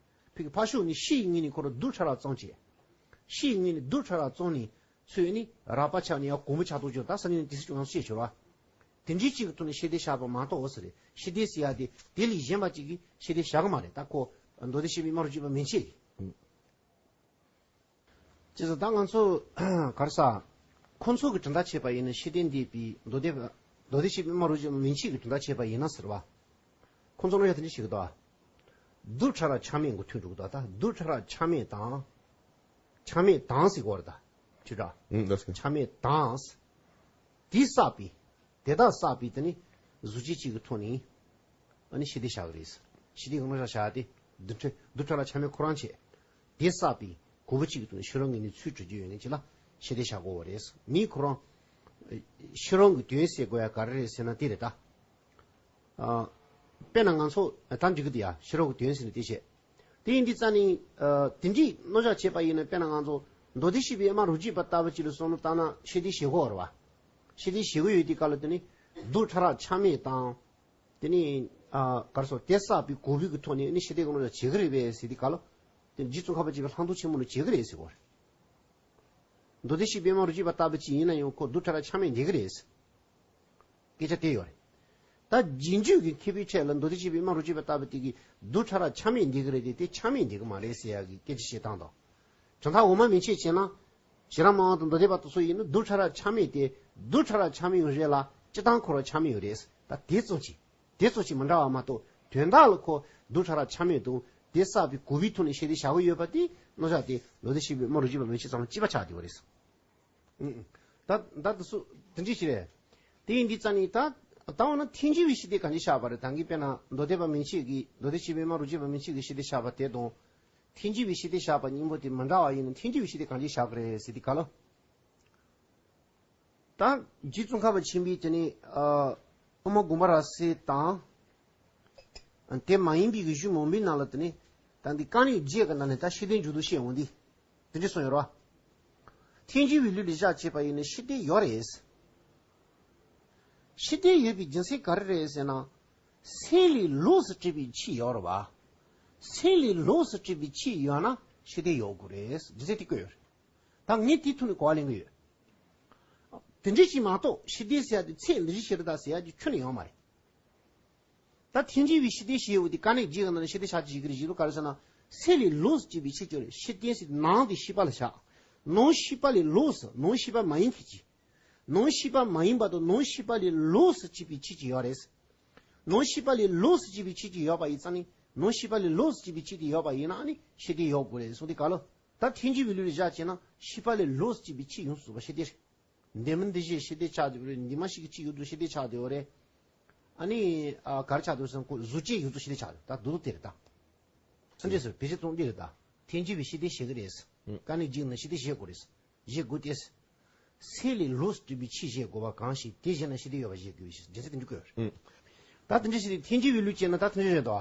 ཕ་གི་ཕར་ཕྱོགས་ནས་ཤེས་ཡིན་ངེས་ནས་ཁོ་རང་རྡུལ་ཕྲ་རབ་ཙམ་བྱས། ཤེས་ཡིན་ངེས་ནས་རྡུལ་ཕྲ་རབ་ཙམ་ནས། ཚུར་ནི་རགས་པ་ཆགས་ནས་ཡང་གོང་བུ་ཆགས་ཐོག་ཅོག་ད་ས་ནི་དེ་སྲིད་ཀྱང་ང་ཚོ་བཤད་ཆོག་ར། དེ་འདྲའི་གཅིག་གི་ཐོག་ནས་ཤེས་ལྡན་བཞག་པ་མ་གཏོགས་འོ་ཟེར་རེད། ཤེས་ལྡན་ཟེར་ཡ་དེ་དེ་ལས་གཞན་པ་གཅིག་གིས་ཤེས་ལྡན་བཞག་གི་མ་རེད། ད་ཁོ་མདོ་སྡེ་བཤད་པའི་དབུ་མ་རང་རྒྱུད་པ་མན་ཆད་ཀྱིས། ཅེས་སོགས་ད་ང་ཚོ་ག་རེ་ཟ། ཁོ་ཚོ་གི་གྲུབ་མཐའ་བྱས་པ་ཡིན་ན་ཤེས་ལྡན་འདོད་པའི་མདོ་སྡེ་མདོ་སྡེ་བཤད་པའི་དབུ་མ་རང་རྒྱུད་པ་མན་ཆད་ཀྱི་གྲུབ་མཐའ་བྱས་པ་ཡིན་ན་ཟེར་བ། ཁོ་ཚོ་ནང་ཡང་དེ་འདྲ་ཞིག་གི་འདུག་རྡུལ་ཕྲ་རབ་ཆ་མེད་གི་ཐོན་འགྲོ་གི་འདུག་ད་རྡུལ་ཕྲ་རབ་ཆ་མེད་དང་། ཆ་མེད་དང་ཟེར་གོ་རེད་ད། ཁྱོད་འདྲ། ཨང་། ལགས་སོ། ཆ་མེད་དང་། དེ་བསགས་པའི། དེ་དག་བསགས་པའི་དེ་ནི་གཟུགས་ཅན་གཅིག་གི་ཐོག་ནས། ཨ་ནི་ཤེས་ལྡན་བཞག་གི་རེད། ཤེས་ལྡན་གྱི་རྣམ་གཞག་བཞག་སྟེ། རྡུལ་ཕྲ་རྡུལ་ཕྲ་རབ་ཆ་མེད་ཁོ་རང་བྱས། དེ་བསགས་པའི་གོ་བུ་གཅིག་གི་ཐོག་ནས་ཤེས་རབ་ངེས་ནས་ཚུར་གྲུབ་རྒྱུ་ཡོད་མཁན་ཅིག་ལ་ཤེས་ལྡན་བཞག་དགོས་པ་རེད། མིའི་ཁོ་རང་། ཤེས་རབ་ཀྱི་དོན་ཟེར་དགོས་ཡ་ག་རེ་རེད་ཟེར་ན་དེ་རེད་ད། ཨ། དཔེར་ན་ང་ཚོ་ད་འགྲིག་གི་འདུག་ཡ། ཤེས་རབ་ཀྱི་དོན་ཟེར་ནས་དེ་བཤད། དེ་ཡིན་དུས་ཙ་ནི། ཨ། དེ་འདྲའི་རྣམ་གཞག་བྱས་པ་ཡིན་ན། དཔེར་ན་ང་ཚོ་མདོ་སྡེ་བཤད་པའི་དབུ་མ་རང་རྒྱུད་པ་ལྟ་བུ་ཅིག་ལ་བསམ་བློ་བཏང་ན་ཤེས་ལྡན་བཞེད་དགོས་རེད་བ། ཤེས་ལྡན་བཞེད་དགོས་ཡོད་དུས་སྐབས་ལ་དེ་ནི་རྡུལ་ཕྲ་རབ་ཆ་མེད་དང་། དེ་ནི། ཨ། ག་རེ་ཟེར། དེ་བསགས་པའི་གོ་བུ་གི་ཐོག་ནས་ནི་ཤེས་ལྡན་གྱི་རྣམ་གཞག་བྱེད་ཀྱི་རེད་པས་ཟེར་དུས་སྐབས་ལ། དེ་རྗེ་ཙོང་ཁ་པ་ཆེན་པོས་ལྷག་མཐོང་ཆེན་མོ་ལ་བྱེད་ཀྱི་རེད་ཟེར་གོ་རེད། མདོ་སྡེ་བཤད་པའི་དབུ་མ་རང་རྒྱུད་པ་ལྟ་བུ་ཅིག་ཡིན་ན་ཡང་ཁོ་རྡུལ་ཕྲ་རབ་ཆ་མེད་འགྲིག་གི་རེད། སྐད་ཆ་དེ་ཡོད་རེད། ད་རྗེས་འཇུག་གི་མཁས་པའི་གྲས་ལ་མདོ་སྡེ་བཤད་པའི་དབུ་མ་རང་རྒྱུད་པ་ལྟ་བུ་དེ་གིས་རྡུལ་ཕྲ་རབ་ཆ་མེད་འགྲིག་གི་རེད་དེ། དེ་ཆ་མེད་འགྲིག་གི་མ་རེད་ཟེར་ཡག་གི་སྐད་ཆ་བཤད་སྟངས་དང་། གྲུབ་མཐའ་འོག་མ་མན་ཆད་བྱས་ན། བྱེ་བྲག་སྨྲ་བ་དང་མདོ་སྡེ་པ་དེ་ཚོ་ཡིན་ན་རྡུལ་ཕྲ་རབ་ཆ་མེད་དེ། རྡུལ་ཕྲ་རབ་ཆ་མེད་ཡང་རེད་ལ་སྤྱིར་བཏང་ཁོ་རང་ཆ་མེད་ཡང་རེད། ད་དེ་ཙམ་གྱིས། དེ་ཙམ་གྱིས་མི་འདྲ་བ་མ་གཏོགས། དོན་དག་ལ་ཁོ་རྡུལ་ཕྲ་རབ་ཆ་མེད་དང་དེ་བསགས་པའི་གོ་བུའི་ཐོག་ནས་ཤེས་ལྡན་བཞག་གི་ཡོད་པ་དེ། རྣོ་ཆགས་དེ་མདོ་སྡེ་བཤད་པའི་སྨྲ་རུ་འཇུག་པ་མན་ཆད་ཚང་མ་གཅིག་པ་ཆགས་བསྡད་པ་རེད། ཨུ། ད་ད་དེ་ཚོ་དེ་འདྲ་ཞིག་རེད། དེ་ཡིན་དུས་ཙང་ནི་ད་ད་འོ་ན་ཐལ་འགྱུར་བའི་ཤེས་ལྡན་གང་ཅི་བཞག་པ་རེད། ད་གིན་དཔེར་ན་མདོ་སྡེ་པ་མན་ཆད་ཀྱིས་མདོ་སྡེ་བཤད་པའི་སྨྲ་རུ་འཇུག་པ་མན་ཆད་ཀྱི་ཤེས་ལྡན་བཞག་པ་དེ་དང་། ཐལ་འགྱུར་བའི་ཤེས་ལྡན་བཞག་པ་གཉིས་པོ་དེ་མི་འདྲ་བ་ཡིན་ན་ཐལ་འགྱུར་བའི་ཤེས་ལྡན་གང་ཅི་བཞག་གི་རེད་ཟེར་དུས་ག་ལ། ད་རྗེ་ཙོང་ཁ་པ་ཆེན་པོས་དེ་ནི་ཨ་དབུ་མ་དགོངས་པ་རབ་གསལ་དང་། དེ་མ་ཡིན་པའི་གི་གཞུང་མང་པོའི་ནང་ལ་དེ་ནི་ད་འདི་དཀའ་གནད་བརྒྱད་ཀྱི་ནང་ནས་ད་ཤེས་ལྡན་མཇུག་ཏུ་བཤད་འོང་དུས་དེ་འདྲ་གསུངས་ཡོད་རེད་བ། ཐལ་འགྱུར་བའི་ལུགས་ལ་བཞག་བྱས་པ་ཡིན་ན་ཤེས་ལྡན་ཡོད་རེད། ཤེས་ལྡན་ཡོད་པའི་རྒྱུ་མཚན་ག་རེ་རེད་ཟེར་ན། སེམས་ལས་ལོགས་སུ་གྲུབ་པའི་ཆོས་ཡོད་རེད་བ། སེམས་ལས་ལོགས་སུ་གྲུབ་པའི་ཆོས་ཡོད་ན་ཤེས་ལྡན་ཡོད་དགོས་རེད། རྒྱུ་མཚན་དེ་བཀོད་ཡོད་རེད། ད་ངས་དེའི་ཐོག་ནས་གོ་བ་ལེན་གི་ཡོད། དེ་འདྲ་ཞིག་མ་གཏོགས་ཤེས་ལྡན་ཟེར་ཡ་དེ་ཚད་འདི་འདྲ་ཞིག་རེད་ད་ཟེར་ཡ་དེ་ཁྱོན་ནས་ཡོད་མ་རེད། ད་ཐལ་འགྱུར་བའི་ཤེས་ལྡན་ཞེས་པ་དེ་དཀའ་གནད་བརྒྱད་ཀྱི་ནང་ནས་ཤེས་ལྡན་ཆགས་ཀྱི་ཡོད་ཀྱི་རེད། གཞི་ལུགས་ག་རེ་ཟེར་ན། སེམས་ལས་ལོགས་སུ་གྲུབ་པའི་ཆོས་ཅིག་ཡོད་རེད། ཤེས་ལྡན་ཟེར་ནང་དེ་ཤེས་པ་ལ་བཞག་ནང་ཤེས་པ་ལས་ལོགས་སུ་ནང་ཤེས་པ་མ་ཡིན་མཁན་ཅིག་ནང་ཤེས་པ་མ་ཡིན་པ་དང་ནང་ཤེས་པ་ལས་ལོགས་སུ་གྲུབ་པའི་ཆོས་ཅིག་ཡོད་རེད། ནང་ཤེས་པ་ལས་ལོགས་སུ་གྲུབ་པའི་ཆོས་ཅིག་ཡོད་པ་ཡིན་ཙང་ནི། ནང་ཤེས་པ་ལས་ལོགས་སུ་གྲུབ་པའི་ཆོས་དེ་ཡོད་པ་ཡིན་ན་ནི་ཤེས་ལྡན་ཡོད་དགོས་རེད་གསུངས་དེ་ག་ལ། ད་ཐལ་འགྱུར་བའི་ལུགས་ལ་བཞག་བྱས་ན་ཤེས་པ་ལས་ལོགས་སུ་གྲུབ་པའི་ཆོས་ཡོངས་སུ་རྫོགས་པ་ཤེས་ལྡན་རེད། འདི་མིན་འདི་བཞིན་ཤེས་ལྡན་ཆགས་བསྡད་པ་རེད། འདི་མ་ཞིག་གི་ཆོས་ཡོངས་སུ་ཤེས་ལྡན་ཆགས་བསྡད་པ་རེད། ཨ་ནི་ཨ་ག་རེ་ཆགས་འདུག་ཟེར་ན་ཁོ་གཟུགས་ཅན་ཡོངས་སུ་ཤེས་ལྡན་ཆགས་འདུག་ད་མདོར་བསྡུས་དེ་རེད་ད། ཚིག་འགྲེལ་སོགས་བེད་སྤྱོད་གཏོང་འདི་རེད་ད། ཐལ་འགྱུར་བའི་ཤེས་ལྡན་བཤད་ཀྱི་རེད། ཨང་། དཀའ་གནད་བརྒྱད་ནང་ཤེས་ལྡན་བཤད་དགོས་རེད། བཤད་དགོས་ཏེ། སེམས་ལས་ལོགས་སུ་གྲུབ་པའི་ཆོས་བཤད་དགོས་པ་གང་ཞིག་དེ་བཞིན་ན་ཤེས་ལྡན་ཡོད་པ་བཤད་དགོས་པའི་རྒྱུ་མཚན་དེ་འདྲ་བཀོད་ཡོད་རེད། ཨང་། ད་དེ་འདྲ་ཞིག་རེད། ཐལ་འགྱུར་བའི་ལུགས་བྱས་ན་ད་དེ་འདྲ་རེད་དོ།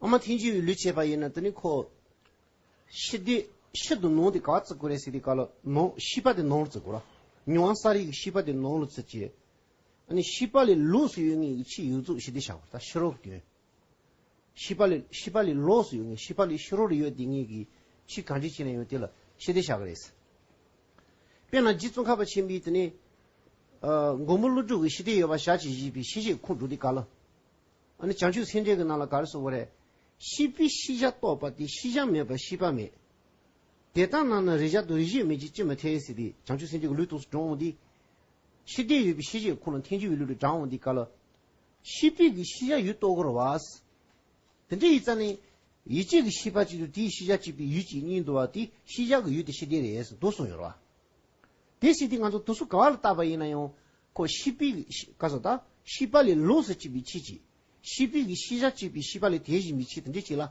ཨ་མ་ཐལ་འགྱུར་བའི་ལུགས་བྱས་པ་ཡིན་ན་དེ་ནི་ཁོ། ཤེས་ལྡན་ཕྱིར་དུ་ནང་དེ་ག་བརྩི་དགོས་རེད་ཟེར་དུས་ག་ལ་ནང་ཤེས་པ་དེ་ནང་བརྩི་དགོས་ར། མྱོང་བ་ས་རིག་གི་ཤེས་པ་དེ་ནང་ལ་བརྩི་བྱས། ཨ་ནི་ཤེས་པ་ལས་ལོགས་སུ་ཡོད་ངེས་ཀྱི་ཆོས་ཡོངས་རྫོགས་ཤེས་ལྡན་བྱ་དགོས་ད་ཕྱི་རོལ་གྱི་དོན། ཤེས་པ་ལས་ཤེས་པ་ལས་ལོགས་སུ་ཡོད་ངེས་ཤེས་པ་ལས་ཕྱི་རོལ་ལ་ཡོད་དེ་ངེས་ཀྱི་ཆོས་གང་ཅི་ཅི་ནས་ཡོད་དེ་ལ་ཤེས་ལྡན་བྱ་གི་རེད། དཔེར་ན་རྗེ་ཙོང་ཁ་པ་ཆེན་པོས་དེ་ནས། ཨ་མགོན་པོ་ཀླུ་སྒྲུབ་ཀྱི་ཤེས་ལྡན་ཡོད་པ་ཞལ་གྱིས་བཞེས་པའི་ཤེས་བྱའི་ཁུངས་སྒྲུབ་དེ་ག་ལ། ཨ་ནི་བྱང་ཆུབ་སེམས་འགྲེལ་གྱི་ནང་ལ་ག་རེ་གསུངས་པ་རེད། ཤེས་པས་ཤེས་བྱ་རྟོགས་པ་སྟེ་ཤེས་བྱ་མེད་པར་ཤེས་པ་མེད། དེ་ལྟ་ན་ནི་རེག་བྱ་དང་རེག་བྱེད་མེད་ཅིང་ཅི་མི་འཐད་ཟེར་ཏེ་བྱང་ཆུབ་སེམས་འགྲེལ་གྱི་ལུང་དུ་སྒྲུབ་འོང་དུས། ཤེས་ལྡན་ཡོད་པའི་ཤེས་བྱའི་ཁུངས་ལ་ཐལ་འགྱུར་བའི་ལུགས་ལ་དྲངས་འོང་དུས་ག་ལ། ཤེས་པས་ཀྱི་ཤེས་བྱ་ཡུལ་རྟོགས་དགོས་རེད་བ། དེ་འདྲ་ཡིན་ཙང་ནི། ཡུལ་ཅན་གྱི་ཤེས་པ་གཅིག་དང་དེའི་ཤེས་བྱ་གཅིག་པའི་ཡུལ་གཅིག་གཉིས་འདུ་བ་དེ་ཤེས་བྱ་གི་ཡུལ་དེ་ཤེས་ལྡན་རེད་ཟེར་དུ་གསུངས་ཡོད་རེད་བ། དེ་ཟེར་དུས་ང་ཚོ་དུས་སུ་ག་བ་ལ་བལྟས་པ་ཡིན་ན་ཡང་ཁོ་ཤེས་པའི་ག་ཟེར་ད་ཤེས་པ་ལས་ལོགས་སུ་གྲུབ་པའི་ཆོས་ཅིག་ཤེས་པའི་གི་ཤེས་བྱ་གཅིག་པའི་ཤེས་པ་ལས་དེ་བཞིན་པའི་ཆོས་དེ་འདྲ་ཅིག་ལ་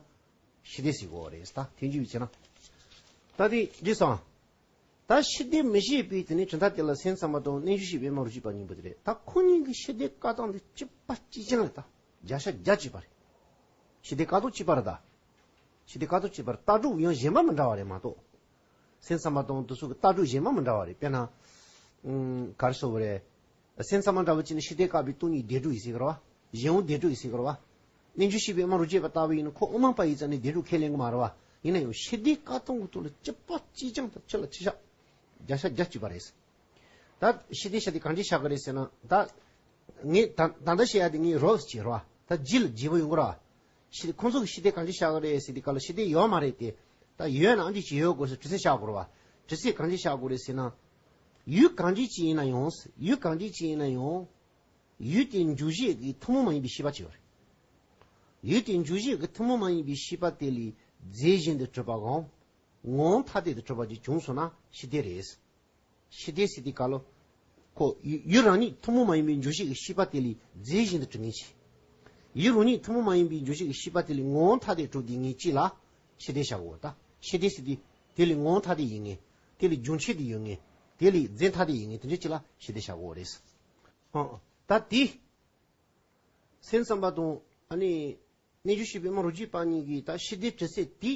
ཤེས་ལྡན་ཟེར་དགོས་རེད་ད་དེ་འདྲ་བྱས་ན། ད་དེ་འདྲ་སོང་། ད་ཤེས་ལྡན་མི་བྱེད་པའི་དེ་ནི་གྲུབ་མཐའ་དེ་ལ་སེམས་ཙམ་པ་དང་རྣལ་འབྱོར་བཤད་པའི་སྨྲ་རུ་འཇུག་པ་གཉིས་པོ་དེ་རེད། ད་ཁོ་གཉིས་ཀྱི་ཤེས་ལྡན་བཀའ་ཐམ་དེ་གཅིག་པ་གཅིག་རྐྱང་རེད་ད། བརྒྱ་ཆ་བརྒྱ་གཅིག་པ་རེད། ཤེས་ལྡན་བཀའ་ཐམ་གཅིག་པ་རེད་ད། ཤེས་ལྡན་བཀའ་ཐམ་གཅིག་པར་ལྟ་གྲུབ་ཡང་གཞན་པ་མི་འདྲ་བ་རེད་མ་གཏོགས། སེམས་ཙམ་པ་དང་དེ་ཚོ་གི་ལྟ་གྲུབ་གཞན་པ་མི་འདྲ་བ་རེད། དཔེར་ན། ཨུམ། ག་རེ་ཟེར་དགོས་རེད། སེམས་ཙམ་པ་འདྲ་བོ་ཅིག་ནི་ཤེས་ལྡན་བཀའ་པའི་སྟོང་ཉིད་བདེན་གྲུབ་ཡིན་ཟེར་གི་རེད་བ། གཞན་དབང་བདེན་གྲུབ་ཡིན་ཟེར་གི་རེད་བ། རྣལ་འབྱོར་བཤད་པའི་སྨྲ་རུ་འཇུག་པ་ལྟ་བུ་ཡིན་ན་ཁོ་དབུ་མ་པ་ཡིན་ཙང་ནི་བདེན་གྲུབ་ཁས་ལེན་གི་མ་རེད་བ། ཡིན་ན་ཡང་ཤེས་ལྡན་བཀའ་ཐམ་གི་ཐོག་ལ་གཅིག་པ་གཅིག་རྐྱང་དང་ཕྱི་ལ་ཕྱི་བཞག་བརྒྱ་ཆ་བརྒྱ་གཅིག་པ་རེད། ད་ཤེས་ལྡན་བྱ་དེ་གང་ཅི་བཞག་གི་རེད་ཟེར་ན་ད། ངས་ད་ད་ལྟ་བཤད་ཡ་དེ་ངས་རོབ་ཙམ་བྱས་རོ། ད་རྗེས་ལ་བརྗེ་པོ་ཡོང་གི་ར། ཤེས་ཁོང་ཚོ་གི་ཤེས་ལྡན་གང་ཅི་བཞག་གི་རེད་ཟེར་དུས་ག་ལ་ཤེས་ལྡན་ཡོད་མ་རེད་དེ། ད་ཡོད་ན་ཨ་འདྲ་ཅིག་ཡོད་དགོས་ཟེར་དྲི་ཚིག་བཞག་དགོས་རེད་བ། དྲི་ཚིག་གང་ཅི་བཞག་དགོས་རེད་ཟེར་ན། ཡུལ་གང་ཅི་ཅིག་ཡིན་ན་ཡང་། ཡུལ་གང་ཅི་ཅིག་ཡིན་ན་ཡང་། ཡུལ་དེ་འཇུག་བྱེད་ཀྱི་ཐུན་མོང་མ་ཡིན་པའི་ཤེས་པ་ཅིག་ཡོད་རེད། ཡུལ་དེ་འཇུག་བྱེད་ཀྱི་ཐུན་མོང་མ་ཡིན་པའི་ཤེས་པ་དེ་ལས་རྫས་གཞན་དུ་གྲུབ་པའམ། ངོ་བོ་ཐ་དད་དུ་གྲུབ་པ་ཅིག་བྱུང་སོང་ན་ཤེས་ལྡན་རེད། ཤེས་ལྡན་ཟེར་དུས་ག་ལ། ཁོ་ཡུལ་ཡུལ་རང་ཉིད་ཐུན་མོང་མ་ཡིན་པའི་འཇུག་བྱེད་ཀྱི་ཤེས་པ་དེ་ལས་རྫས་གཞན་དུ་གྲུབ་ངེས་ཀྱི། ཡུལ་རང་ཉིད་ཐུན་མོང་མ་ཡིན་པའི་འཇུག་བྱེད་ཀྱི་ཤེས་པ་དེ་ལས་ངོ་བོ་ཐ་དད་གྲུབ་དེ་ངེས་ཀྱི་ལ་ཤེས་ལྡན་བྱ་དགོས་ད། ཤེས་ལྡན་ཟེར་དུས་དེ་ལས་ངོ་བོ་ཐ་དད་ཡིན་ངེས། དེ་ལས་རྒྱུ་མཚན་དེ་ཡོད་ངེས། དེ་ལས་རྫས་ཐ་དད་ཡིན་ངེས་དེ་འདྲ་ཅིག་ལ་ཤེས་ལྡན་བྱ་དགོས་རེད། ཨང་། ད་དེ། སེམས་ཙམ་པ་དང་ཨ་ནི། རྣལ་འབྱོར་བཤད་པའི་སྨྲ་རུ་འཇུག་པ་གཉིས་ཀྱིས་ད་ཤེས་ལྡན་དྲི་ཚིག་དེ།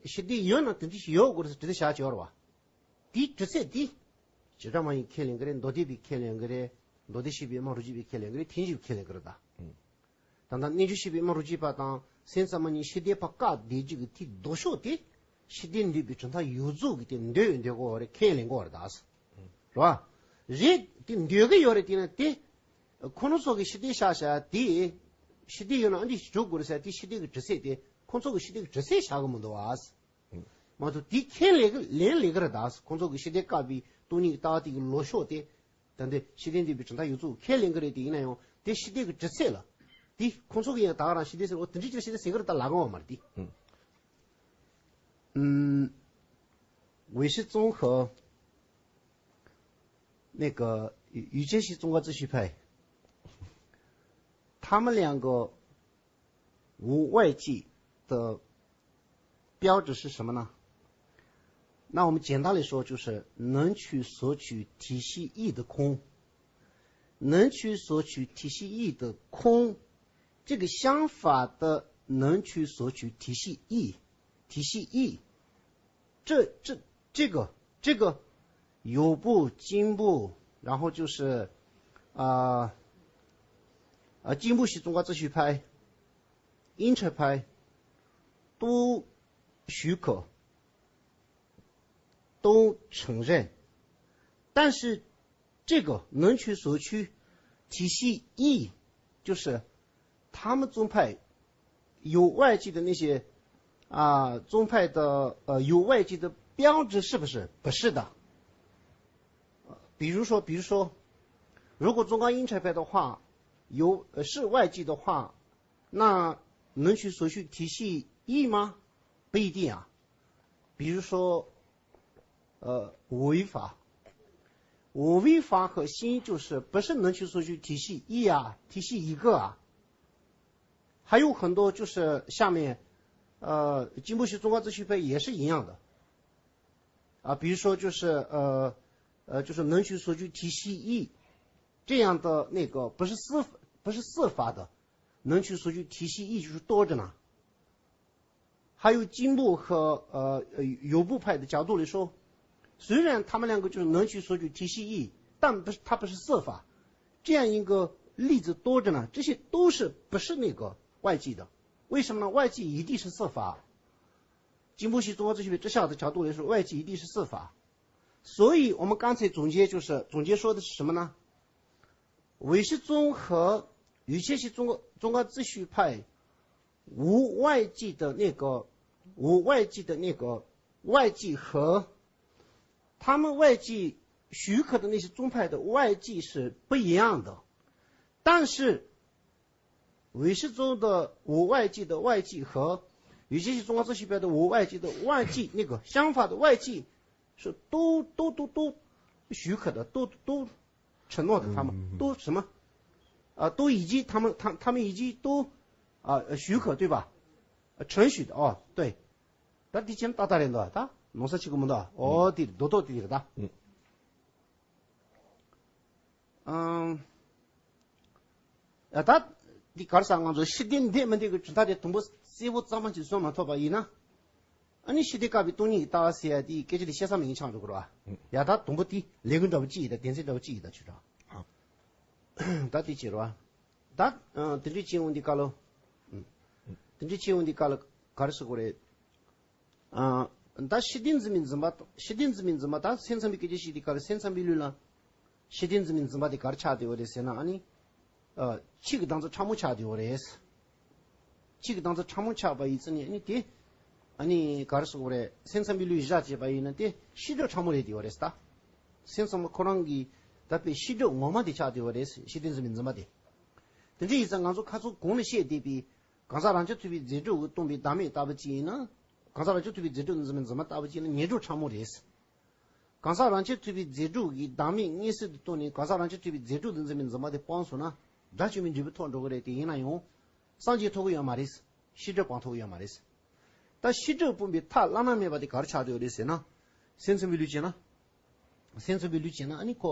ཤེས་ལྡན་ཡོད་ན་དེ་འདྲ་ཞིག་ཡོད་དགོས་རེད་ཟེར་དྲི་ཚིག་བཞག་ཡོད་རེད་བ། དེའི་དྲི་ཚིག་དེ། བྱེ་བྲག་སྨྲ་བས་ཁས་ལེན་གྱི་རེད། མདོ་སྡེ་པས་ཁས་ལེན་གྱི་རེད། མདོ་སྡེ་བཤད་པའི་སྨྲ་རུ་འཇུག་པས་ཁས་ལེན་གྱི་རེད། ཐལ་འགྱུར་བས་ཁས་ལེན་གྱི་རེད་ད། ད་ལྟ་རྣལ་འབྱོར་བཤད་པའི་སྨྲ་རུ་འཇུག་པ་དང་སེམས་ཙམ་པ་གཉིས་ཤེས་ལྡན་ཕར་བཀག་བསྡད་རྒྱུ་གི་དེའི་ལྡོག་ཕྱོགས་དེ། ཤེས་ལྡན་འདོད་པའི་གྲུབ་མཐའ་ཡོངས་རྫོགས་ཀྱི་དེ་འདོད་འདོད་དགོས་རེད། ཁས་ལེན་དགོས་རེད་ད། རེད་བ། རེད་དེ་འདོད་གི་ཡོད་རེད་དེ་ན་དེ། ཁོ་རང་ཚོ་གི་ཤེས་ལྡན་བཞག་བཞག་དེ། ཤེས་ལྡན་ཡོད་ན་ཨ་འདི་ཞིག་འཇོག་དགོས་རེད་ཟེར་དེ་ཤེས་ལྡན་གྱི་དྲི་ཚིག་དེ་ཁོ་ཚོ་གི་ཤེས་ལྡན་གྱི་དྲི་ཚིག་བཞག་གི་མི་འདུག་བ། མ་གཏོགས་དེ་ཁས་ལེན་གི་ལེན་ལེན་གི་རེད་ད། ཁོ་ཚོ་གི་ཤེས་ལྡན་བཀག་པའི་སྟོང་ཉིད་ལྟ་བ་དེ་གི་ལྡོག་ཕྱོགས་དེ། ད་འདི་ཤེས་ལྡན་འདོད་པའི་གྲུབ་མཐའ་ཡོངས་རྫོགས་ཁས་ལེན་གི་རེད་དེ་ཡིན་ན་ཡང་དེ་ཤེས་ལྡན་གྱི་དྲི་ཚིག་ལ། དེ་ཁོ་ཚོ་གི་ཡང་ད་ག་རང་ཤེས་ལྡན་ཟེར་འོ་དེ་འདྲ་ཅིག་ཤེས་ལྡན་ཟེར་གི་རེད་ད་ལབ་གི་ཡོད་མ་རེད་དེ། 嗯，唯识宗和那个语语言系宗和秩序派，他们两个无外际的标志是什么呢？那我们简单来说，就是能取所取体系意的空，能取所取体系意的空，这个相反的能取所取体系意，体系意，这这这个这个有部、经部，然后就是啊啊经部系宗和秩序派、因彻派都许可，都承认，但是这个能取所取体系意，就是他们宗派有外际的那些啊宗派的呃有外际的标志，是不是？不是的。比如说，比如说，如果宗和因彻派的话，有呃是外际的话，那能取所取体系意吗？不一定啊。比如说，呃，五位法，五位法和心就是不是能取所取体系意啊，体系一个啊。还有很多就是下面，呃，经部系宗和秩序派也是一样的啊，比如说就是呃呃就是能取所取体系意这样的那个不是四不是四法的，能取所取体系意就是多着呢。还有经部和呃呃有部派的角度来说，虽然他们两个就是能取所取体系意，但不是它不是四法，这样一个例子多着呢。这些都是不是那个外际的，为什么呢？外际一定是四法。经部系宗和秩序派这下的角度来说，外际一定是四法。所以我们刚才总结就是总结说的是什么呢？唯识宗和语言系宗和宗和秩序派无外际的那个无外际的那个外际和他们外际许可的那些宗派的外际是不一样的，但是唯识宗的无外际的外际和语言系宗和秩序派的无外际的外际，那个相反的外际是都都都都许可的，都都承诺的，他们都什么啊？都已经他们他他们已经都啊许可，对吧？呃，承许的哦，对。ད་དེ་ཅན་ཏག་ཏག་རེད་འདུག་ད་ནོར་ས་ཆེ་གི་མི་འདུག་ཨོ་དེ་རྡོ་ཏོ་དེ་རེད་ད། ཨང་། ཡ་ད། འདི་གར་ས་ང་ཚོ་ཤེས་ལྡན་འདེད་མི་འདེད་ཀྱི་གྲུབ་མཐའ་དེ་དུམ་བུ་གསལ་པོ་གཙང་མ་ཅིག་བཟོ་མ་ཐུབ་པ་ཡིན་ན། ཨ་ནི་ཤེས་ལྡན་བཀག་པའི་སྟོང་ཉིད་ཀྱི་ལྟ་བ་ཟེར་ཡ་དེའི་སྐད་ཆ་དེ་བཤད་ས་མི་ཡིན་ཆགས་འགྲོ་གི་རེད་བ། ཡ་ད་དུམ་བུ་དེ་ལས་འགུལ་འདྲ་བོ་ཅིག་ཡིན་ད་སྡེ་ཚན་འདྲ་བོ་ཅིག་ཡིན་ད་ཆུ་ད། ད་དེ་བྱེད་རེད་བ། ད་དེ་འདྲའི་ཕྱིན་འོང་འདི་ཀ་ལོ། དེ་འདྲའི་ཕྱིན་འོང་འདི་ཀ་ལོ་ག་རེ་ཟེར་དགོས་རེད། ཨ། ད་ཤེས་ལྡན་འཛིན་པའི་འཛིན་པ་ཤེས་ལྡན་འཛིན་པའི་འཛིན་པ་ད་སེམས་ཙམ་པའི་སྐད་ཆ་ཞིག་དེ་ག་རེ་སེམས་ཙམ་པའི་ལུགས་ལ། ཤེས་ལྡན་འཛིན་པའི་འཛིན་པ་དེ་ག་རེ་ཆགས་བསྡད་ཡོད་རེད་ཟེར་ན་ཨ་ནི། ཨ། ཆོས་ཀྱི་བདག་འཛིན་ཕྲ་མོ་ཆགས་བསྡད་ཡོད་རེད། ཆོས་ཀྱི་བདག་འཛིན་ཕྲ་མོ་ཆགས་པ་ཡིན་ཙང་ནི་ཨ་ནི་དེ། ཨ་ནི་ག་རེ་ཟེར་དགོས་རེད་སེམས་ཙམ་པའི་ལུགས་བཞག་བྱས་པ་ཡིན་ན་དེ་ཤེས་སྒྲིབ་ཕྲ་མོ་རེད་བསྡད་ཡོད་རེད་ད། སེམས་ཙམ་པ་ཁོ་རང་གི་ད་དཔེ་ཤེས་སྒྲིབ་ངོ་མ་དེ་ཆགས་བསྡད་ཡོད་རེད་ཤེས་ལྡན་འཛིན་པའི་འཛིན་པ་དེ། དེ་འདྲ་ཡིན་ཙང་ང་ཚོ་ཁ་ཚོ་གོང་ནས་བཤད་བསྡད་པའི། གང་ཟག་རང་རྐྱ་ཐུབ་པའི་རྫས་གྲུབ་ཀྱིས་སྟོང་པའི་བདག་མེད་ལྟ་བུ་ཅིག་ཡིན་ན། གང་ཟག་རང་རྐྱ་ཐུབ་པའི་རྫས་གྲུབ་འཛིན་པའི་འཛིན་པ་ལྟ་བུ་ཅིག་ཡིན་ན་ངེས་གྲུབ་ཕྲ་མོ་རེད། གང་ཟག་རང་རྐྱ་ཐུབ་པའི་རྫས་གྲུབ་ཀྱིས་བདག་མེད་མངོན་གསལ་དུ་སྟོན་ནས་གང་ཟག་རང་རྐྱ་ཐུབ་པའི་རྫས་གྲུབ་ཏུ་འཛིན་པའི་འཛིན་པ་དེ་སྤངས་སོང་ན། དགྲ་བཅོམ་པའི་འབྲས་བུ་ཐོབ་འགྲོ་གི་རེད་དེ་ཡིན་ན་ཡང་། སངས་རྒྱས་ཐོབ་ཀྱི་ཡོད་མ་རེད། ཤེས་སྒྲིབ་སྤང་ཐུབ་ཀྱི་ཡོད་མ་རེད། ད་ཤེས་སྒྲིབ་སྤོང་བའི་ཐབས་བླ་ན་མེད་པ་དེ་ག་རེ་ཆགས་བསྡད་ཡོད་རེད་ཟེར་ན། སེམས་ཙམ་པའི་ལུགས་བྱས་ན། སེམས་ཙམ་པའི་ལུགས་བྱས་ན་ཨ་ནི་ཁོ།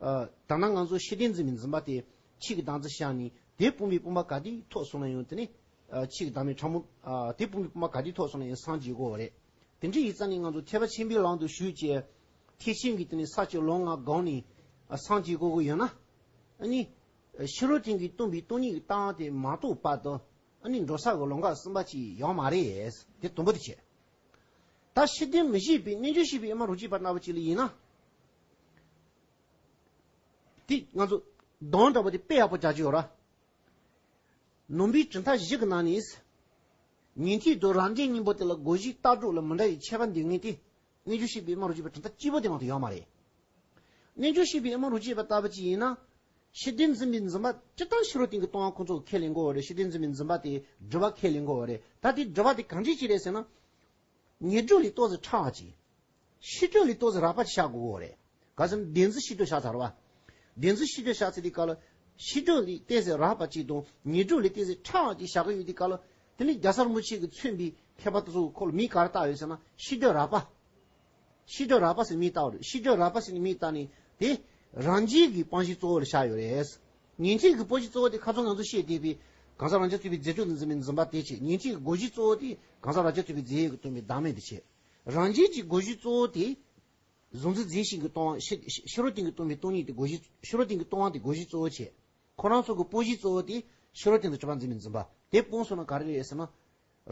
ཨ། ད་ནང་ང་ཚོ་ཤེས་ལྡན་འཛིན་པའི་འཛིན་པ་དེ་ཆོས་ཀྱི་བདག་འཛིན་བཞག་ནས་དེ་སྤོང་བའི་སྤོང་བ་ག་དུས་ཐོབ་སོང་ན་ཡང་དེ་ནི། ཨ། ཆོས་ཀྱི་བདག་མེད་ཕྲ་མོ། ཨ། དེ་སྤོང་བའི་སྤོང་བ་ག་དུས་ཐོབ་སོང་ན་ཡང་སངས་རྒྱས་དགོས་པ་རེད། དེ་འདྲ་ཡིན་ཙང་ནི་ང་ཚོ་ཐེག་པ་ཆེན་པོའི་ལམ་དུ་ཞུགས་བྱས། ཐེག་ཆེན་གྱི་དེ་ནི་ས་བཅུ་ལམ་ལྔ་སྒོམ་ནས། ཨ། སངས་རྒྱས་དགོས་ཀྱི་ཡོད་ན། ཨ་ནི། ཕྱི་རོལ་སྟེང་གི་སྟོང་པའི་སྟོང་ཉིད་ཀྱི་ལྟ་བ་དེ་མ་རྟོགས་བར་དུ། ཨ་ནི་འགྲོ་ས་གི་ལམ་ཁ་གསུམ་པ་ཅིག་ཡོད་མ་རེད། དེ་དུམ་བུ་དེ་བྱས། ད་ཤེས་ལྡན་མི་བཞེད་པའི་རྣལ་འབྱོར་བཞི་པའི་ཨེ་མ་རུ་སྐྱེས་པ་ལྟ་བུ་ཅིག་ལ་ཡིན་ན། དེ་ང་ཚོ་གདོན་འདྲ་པོ་དེ་དཔེ་ཡག་པོ་རྒྱག་རྒྱུ་ཡོད་ར། ནང་པའི་གྲུབ་མཐའ་བཞི་གི་ནང་ནས། ཉན་ཐོས་དང་རབ་འབྲིང་གཉིས་པོ་དེ་ལ་སྒོམ་བཞིའི་ལྟ་གྲུབ་ལ་མི་འདྲ་བའི་ཁྱད་པར་འདོད་མཁན་དེ། རྣལ་འབྱོར་བཞི་པའི་ཨེ་མ་རུ་སྐྱེས་པའི་གྲུབ་མཐའ་གཅིག་པོ་དེ་མ་གཏོགས་ཡོད་མ་རེད། རྣལ་འབྱོར་བཞི་པའི་ཨེ་མ་རུ་སྐྱེས་པ་ལྟ་བུ་ཅིག་ཡིན་ན། ཤེས་ལྡན་འཛིན་པའི་འཛིན་པ་སྤྱིར་བཏང་ཕྱི་རོལ་སྟེང་གི་སྟོང་པ་ཁོ་ཚོ་ཁས་ལེན་དགོས་པ་རེད། ཤེས་ལྡན་འཛིན་པའི་འཛིན་པ་དེ་སྒྲིབ་པ་ཁས་ལེན་དགོས་པ་རེད། ད་དེ་སྒྲིབ་པ་དེ་གང་ཅི་ཅི་རེད་ཟེར་ན། ཉེར་སྒྲོ་ལས་ཏོག་ཙམ་ཕྲ་བ་ཅིག་ཕྱི་སྒྲོ་ལས་ཏོག་ཙམ་རགས་པ་ཅིག་བཞག་དགོས་རེད། ག་ཟེར་ན་བདེན་རྫུན་ཕྱི་སྒྲོ་བཞག་ཚར་བ། བདེན་རྫུན་ཕྱི་སྒྲོ་བཞག་ཚར་དུས་སྐབས་ལ། ཕྱི་སྒྲོ་ལས་ཏོག་ཙམ་རགས་པ་ཅིག་དང་ཉེར་སྒྲོ་ལས་ཏོག་ཙམ་ཕྲ་བ་ཅིག་བཞག་གི་ཡོད་དུས་སྐབས་ལ། དེ་ནི་རྒྱལ་སྲས་རིན་པོ་ཆེ་གིས་མཚོན་པའི་མཁས་པ་དེ་ཚོ་གི་ཁོ་ལ་མིང་ག་རེ་བཏགས་ཡོད་ཟེར་ན་ཕྱི་སྒྲོ་རགས་པ། ཕྱི་སྒྲོ་རགས་པ་ཟེར་མིང་བཏགས་པ་རེད། ཕྱི་སྒྲོ་རགས་པ་ཟེར་མིང་བཏགས་ནས་དེ་རང་རྒྱལ་གྱི་དཔང་གཞི་གཙོ་བོ་ལ་བཞག་ཡོད་རེད། ཉན་ཐོས་ཀྱི་དཔང་གཞི་གཙོ་བོ་དེ་ཁ་སང་ང་ཚོ་བཤད་བསྡད་པའི་གང་ཟག་རང་རྒྱལ་ཚུགས་པའི་རྫས་སྒྲོ་དང་འཛིན་པའི་འཛིན་པ་དེ་བྱས། ཉན་ཐོས་ཀྱི་གོ་གཞི་གཙོ་བོ་དེ་གང་ཟག་རང་རྒྱལ་ཚུགས་པའི་རྫས་ཡོད་ཀྱིས་སྟོན་པའི་བདག་མེད་དེ་བྱས། རང་རྒྱལ་གྱི་གོ་གཞི་གཙོ་བོ་དེ། གཟུང་འཛིན་རྫས་གཞན་གྱིས་སྟོང་བ། ཕྱི་ཕྱི་རོལ་སྟེང་གིས་སྟོང་བའི་སྟོང་ཉིད་དེ་གོ་གཞི། ཕྱི་རོལ་སྟེང་གིས་སྟོང་བ་དེ་གོ་གཞི་གཙོ་བོ་བྱས། ཁོ་རང་ཚོ་གི་དཔང་གཞི་གཙོ་བོ་དེ་ཕྱི་རོལ་སྟེང་དུ་གྲུབ་པ་འཛིན་པའི་འཛིན་པ་དེ་སྤངས་སོང་ན་ག་རེ་རེད་ཟེར་ན།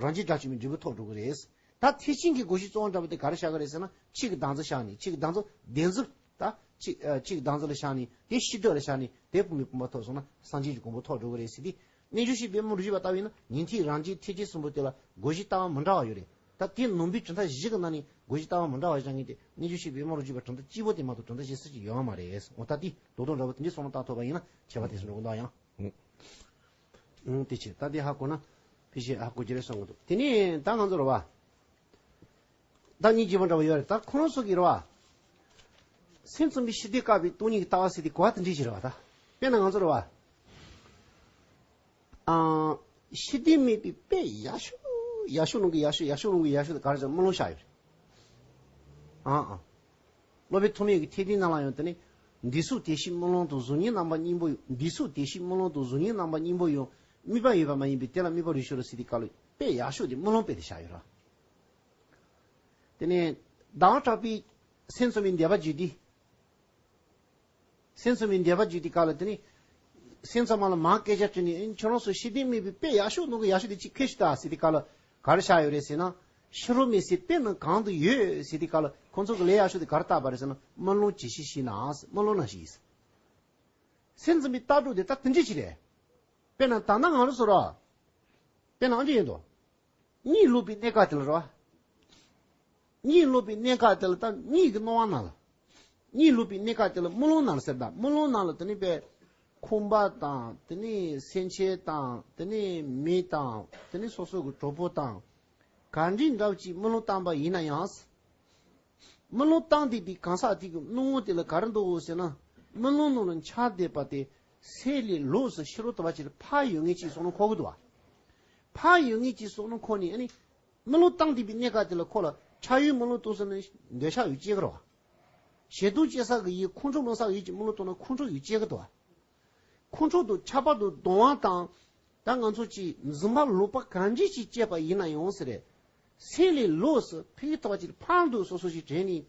རང་རྒྱལ་དགྲ་བཅོམ་པའི་འབྲས་བུ་ཐོབ་འགྲོ་གི་རེད། ད་ཐེག་ཆེན་གྱི་གོ་གཞི་གཙོ་བོ་འདྲ་པོ་དེ་ག་རེ་བཞག་གི་རེད་ཟེར་ན། ཕྱི་གི་བདག་འཛིན་བཞག་ནས། ཕྱི་གི་བདག་འཛིན་བདེན་རྫུན། ད་ཕྱི་ཨ་ཕྱི་གི་བདག་འཛིན་ལ་བཞག་ནས་དེ་ཕྱི་སྒྲོ་ལ་བཞག་ནས་དེ་ཕུང་པོའི་བུམ་པ་ཐོབ་སོང་ན་སངས་རྒྱས་ཀྱི་གོ་འཕང་ཐོབ་འགྲོ་གི་རེད་ཟེར་ཏེ། རྣལ་འབྱོར་སྤྱོད་པའི་དབང་པོ་རིག་པ་ལྟ་བུ་ཡིན་ན་ཉན་ཐོས་རང་རྒྱལ་ཐེག་ཆེན་གསུམ་པོ་དེ་ལ་གོ་གཞི་ལྟ་བ་མི་འདྲ་བ་ཡོད་རེད། ད་དེ་ནང་པའི་གྲུབ་མཐའ་བཞི་གི་ནང་ནས་གོ་གཞི་ལྟ་བ་མི་འདྲ་བ་བཞག་མཁན་དེ་རྣལ་འབྱོར་སྤྱོད་པའི་དབང་པོ་རིག་པ་གྲུབ་མཐའ་གཅིག་པོ་དེ་མ་གཏོགས་གྲུབ་མཐའ་གཞན་སུ་ཅིག་ཡོད་མ་རེད། འོ་ད་དེ་ལོག་རྟོག་འདྲ་པོ་དེ་འདྲའི་བསམ་བློ་བཏང་ཐུབ་པ་ཡིན་ན་ཁྱད་པར་དེ་ཚོ་འགྲོ་གི་འདུག་ཡང་། ཨང་། དེ་བྱས་ད་དེ་ཧ་གོ་ན་ཕལ་ཆེར་ཧ་གོ་གི་རེད་བསམ་གི་འདུག་དེ་ནས་ད་ང་ཚོ་རེད་བ། ད་གཉིས་བརྗེ་པོ་འདྲ་བ་ཡོད་རེད། ད་ཁོང་ཚོ་གི་རེད་བ། སེམས་ཙམ་པའི་ཕྱི་ལྟས་དཀར་པོའི་སྟོང་ཉིད་ཀྱི་ལྟ་བ་ཟེར་དེ་གོ་བ་དེ་འདྲ་ཞིག་རེད་བ་ད། དཔེར་ན་ང་ཚོ་རེད་བ། ཨང་། ཕྱི་ལྟས་མེད་པའི་དཔེ་ཡག་ཤོས། ཡག་ཤོས་ནང་གི་ཡག་ཤོས། ཡག་ཤོས་ནང་གི་ཡག་ཤོས་དེ་ག་རེ་ཟེར། རྨི་ལམ་བཞག་ཡོད་རེད། ཨང་ཨང་། སློབ་དཔོན་ཐོགས་མེད་ཀྱི་ཐེག་ཆེན་ནང་ལ་ཡང་དེ་ནི། འདི་སོགས་དེ་ཕྱིའི་རྨི་ལམ་དང་གཟུགས་བརྙན་རྣམ་པ་གཉིས་པོ་ཡང་། འདི་སོགས་དེ་ཕྱིའི་རྨི་ལམ་དང་གཟུགས་བརྙན་རྣམ་པ་གཉིས་པོ་ཡང་དམིགས་པ་ཡོད་པ་མ་ཡིན་པས་དེ་ལ་དམིགས་པ་རེ་ཞུ་རོགས་ཟེར་དེ་ག་ལ་དཔེ་ཡག་ཤོས་དེ་རྨི་ལམ་དཔེ་དེ་བཞག་ཡོད་རེད། དེ་ནས་ཟླ་བ་གྲགས་པའི་སེམས་ཙམ་པའི་འདས་པ་བརྗོད་དེ། སེམས་ཙམ་པའི་འདས་པ་བརྗོད་དེ་ག་ལ་དེ་ནི། སེམས་ཙམ་པ་ལ་མར་སྐད་ཆ་དྲིས་ནས། ཨེ་ཁྱོད་རང་ཚོ་ཕྱི་ལྟས་མེད་པའི་དཔེ་ཡག་ཤོས་ནང་གི་ཡག་ཤོས་དེ་གཅིག་ཁྱེར་ཤོག་དང་ཟེར་དེ་ག་ལ་ག་རེ་བཞག་ཡོད་རེད་ཟེར་ན། ཕྱི་རོལ་མེད་སའི་དཔེ་རྣམས་གང་དུ་ཡོད་ཟེར་དེ་ག་ལ་ཁོང་ཚོ་གི་ལས་ཡག་ཤོས་དེ་ག་རེ་བཏགས་པ་རེད་ཟེར་ན། རྨི་ལམ་ཇི་ཞིག་ཤེ་ན། རྨི་ལམ་ནང་བཞིན་ཡིན། སེམས་ཙམ་པའི་ལྟ་གྲུབ་དེ་ད་དེ་འདྲ་ཅིག་རེད། དཔེར་ན་ད་ལྟ་ང་རང་ཚོ་ར། དཔེར་ན་ཨ་འདྲ་ཡིན་དོ། གཉིད་ལོག་པའི་གནས་སྐབས་དེ་ལ་རེད་བ། གཉིད་ལོག་པའི་གནས་སྐབས་དེ་ལ་ད་གཉིད་ཀྱི་སྣང་བ་ནང་ལ། གཉིད་ལོག་པའི་གནས་སྐབས་དེ་ལ་རྨི་ལམ་ནང་ལ་ཟེར། ད་རྨི་ལམ་ནང་ལ་དེ་ནི་པའི་ཁང་པ་དང་། དེ་ནི་སེམས་ཅན་དང་། དེ་ནི་མི་དང་། དེ་ནི་སོ་སོ་གི་གྲོགས་པོ་དང་། ག་འདྲའི་འདྲ་བོ་ཅིག་རྨི་ལམ་བཏང་པ་ཡིན་ན་ཡང་། རྨི་ལམ་བཏང་བསྡད་པའི་གང་ཟག་དེ་གི་སྣང་ངོ་དེ་ལ་ག་རེ་འདུག་ཟེར་ན། རྨི་ལམ་ནང་ལ་འཆར་བསྡད་པ་དེ་སེམས་ལས་ལོགས་སུ་ཕྱི་རོལ་དུ་བ་ཅིག་ལ་ཕར་ཡོད་མཁན་ཅིག་བསམ་བློ་འཁོར་གི་འདུག་བ། ཕར་ཡོད་མཁན་ཅིག་བསམ་བློ་འཁོར་ནས། ཨ་ནི། རྨི་ལམ་བཏང་བསྡད་པའི་གནས་སྐབས་དེ་ལ་ཁོ་ལ་འཆར་ཡུལ་རྨི་ལམ་དེ་ཚོ་ནི་འདོད་ཆགས་ཡོད་སྐྱེ་གི་རེད་བ། ཞེ་སྡང་སྐྱེ་ས་གི་ཡུལ། ཁོང་ཁྲོ་མྱོང་ས་གི་ཡུལ་གྱི་རྨི་ལམ་དེ་ནི་ཁོང་ཁྲོ་ཡོད་སྐྱེ་གི་འདུག་བ། ཁོང་ཁྲོ་དང་ཆགས་པ་དང་གདུང་བ་དང་། ད་ང་ཚོ་ཅིག་འཛིན་པ་ལོག་པ་གང་འདྲ་ཅིག་སྐྱེས་པ་ཡིན་ན་ཡང་ཟེར་རེད། སེམས་ལས་ལོགས་སུ་ཕ་གི་ལྟ་བུ་ཅིག་ལ་ཕར་འདུག་སོ་སོ་ཞིག་དྲན་ནས།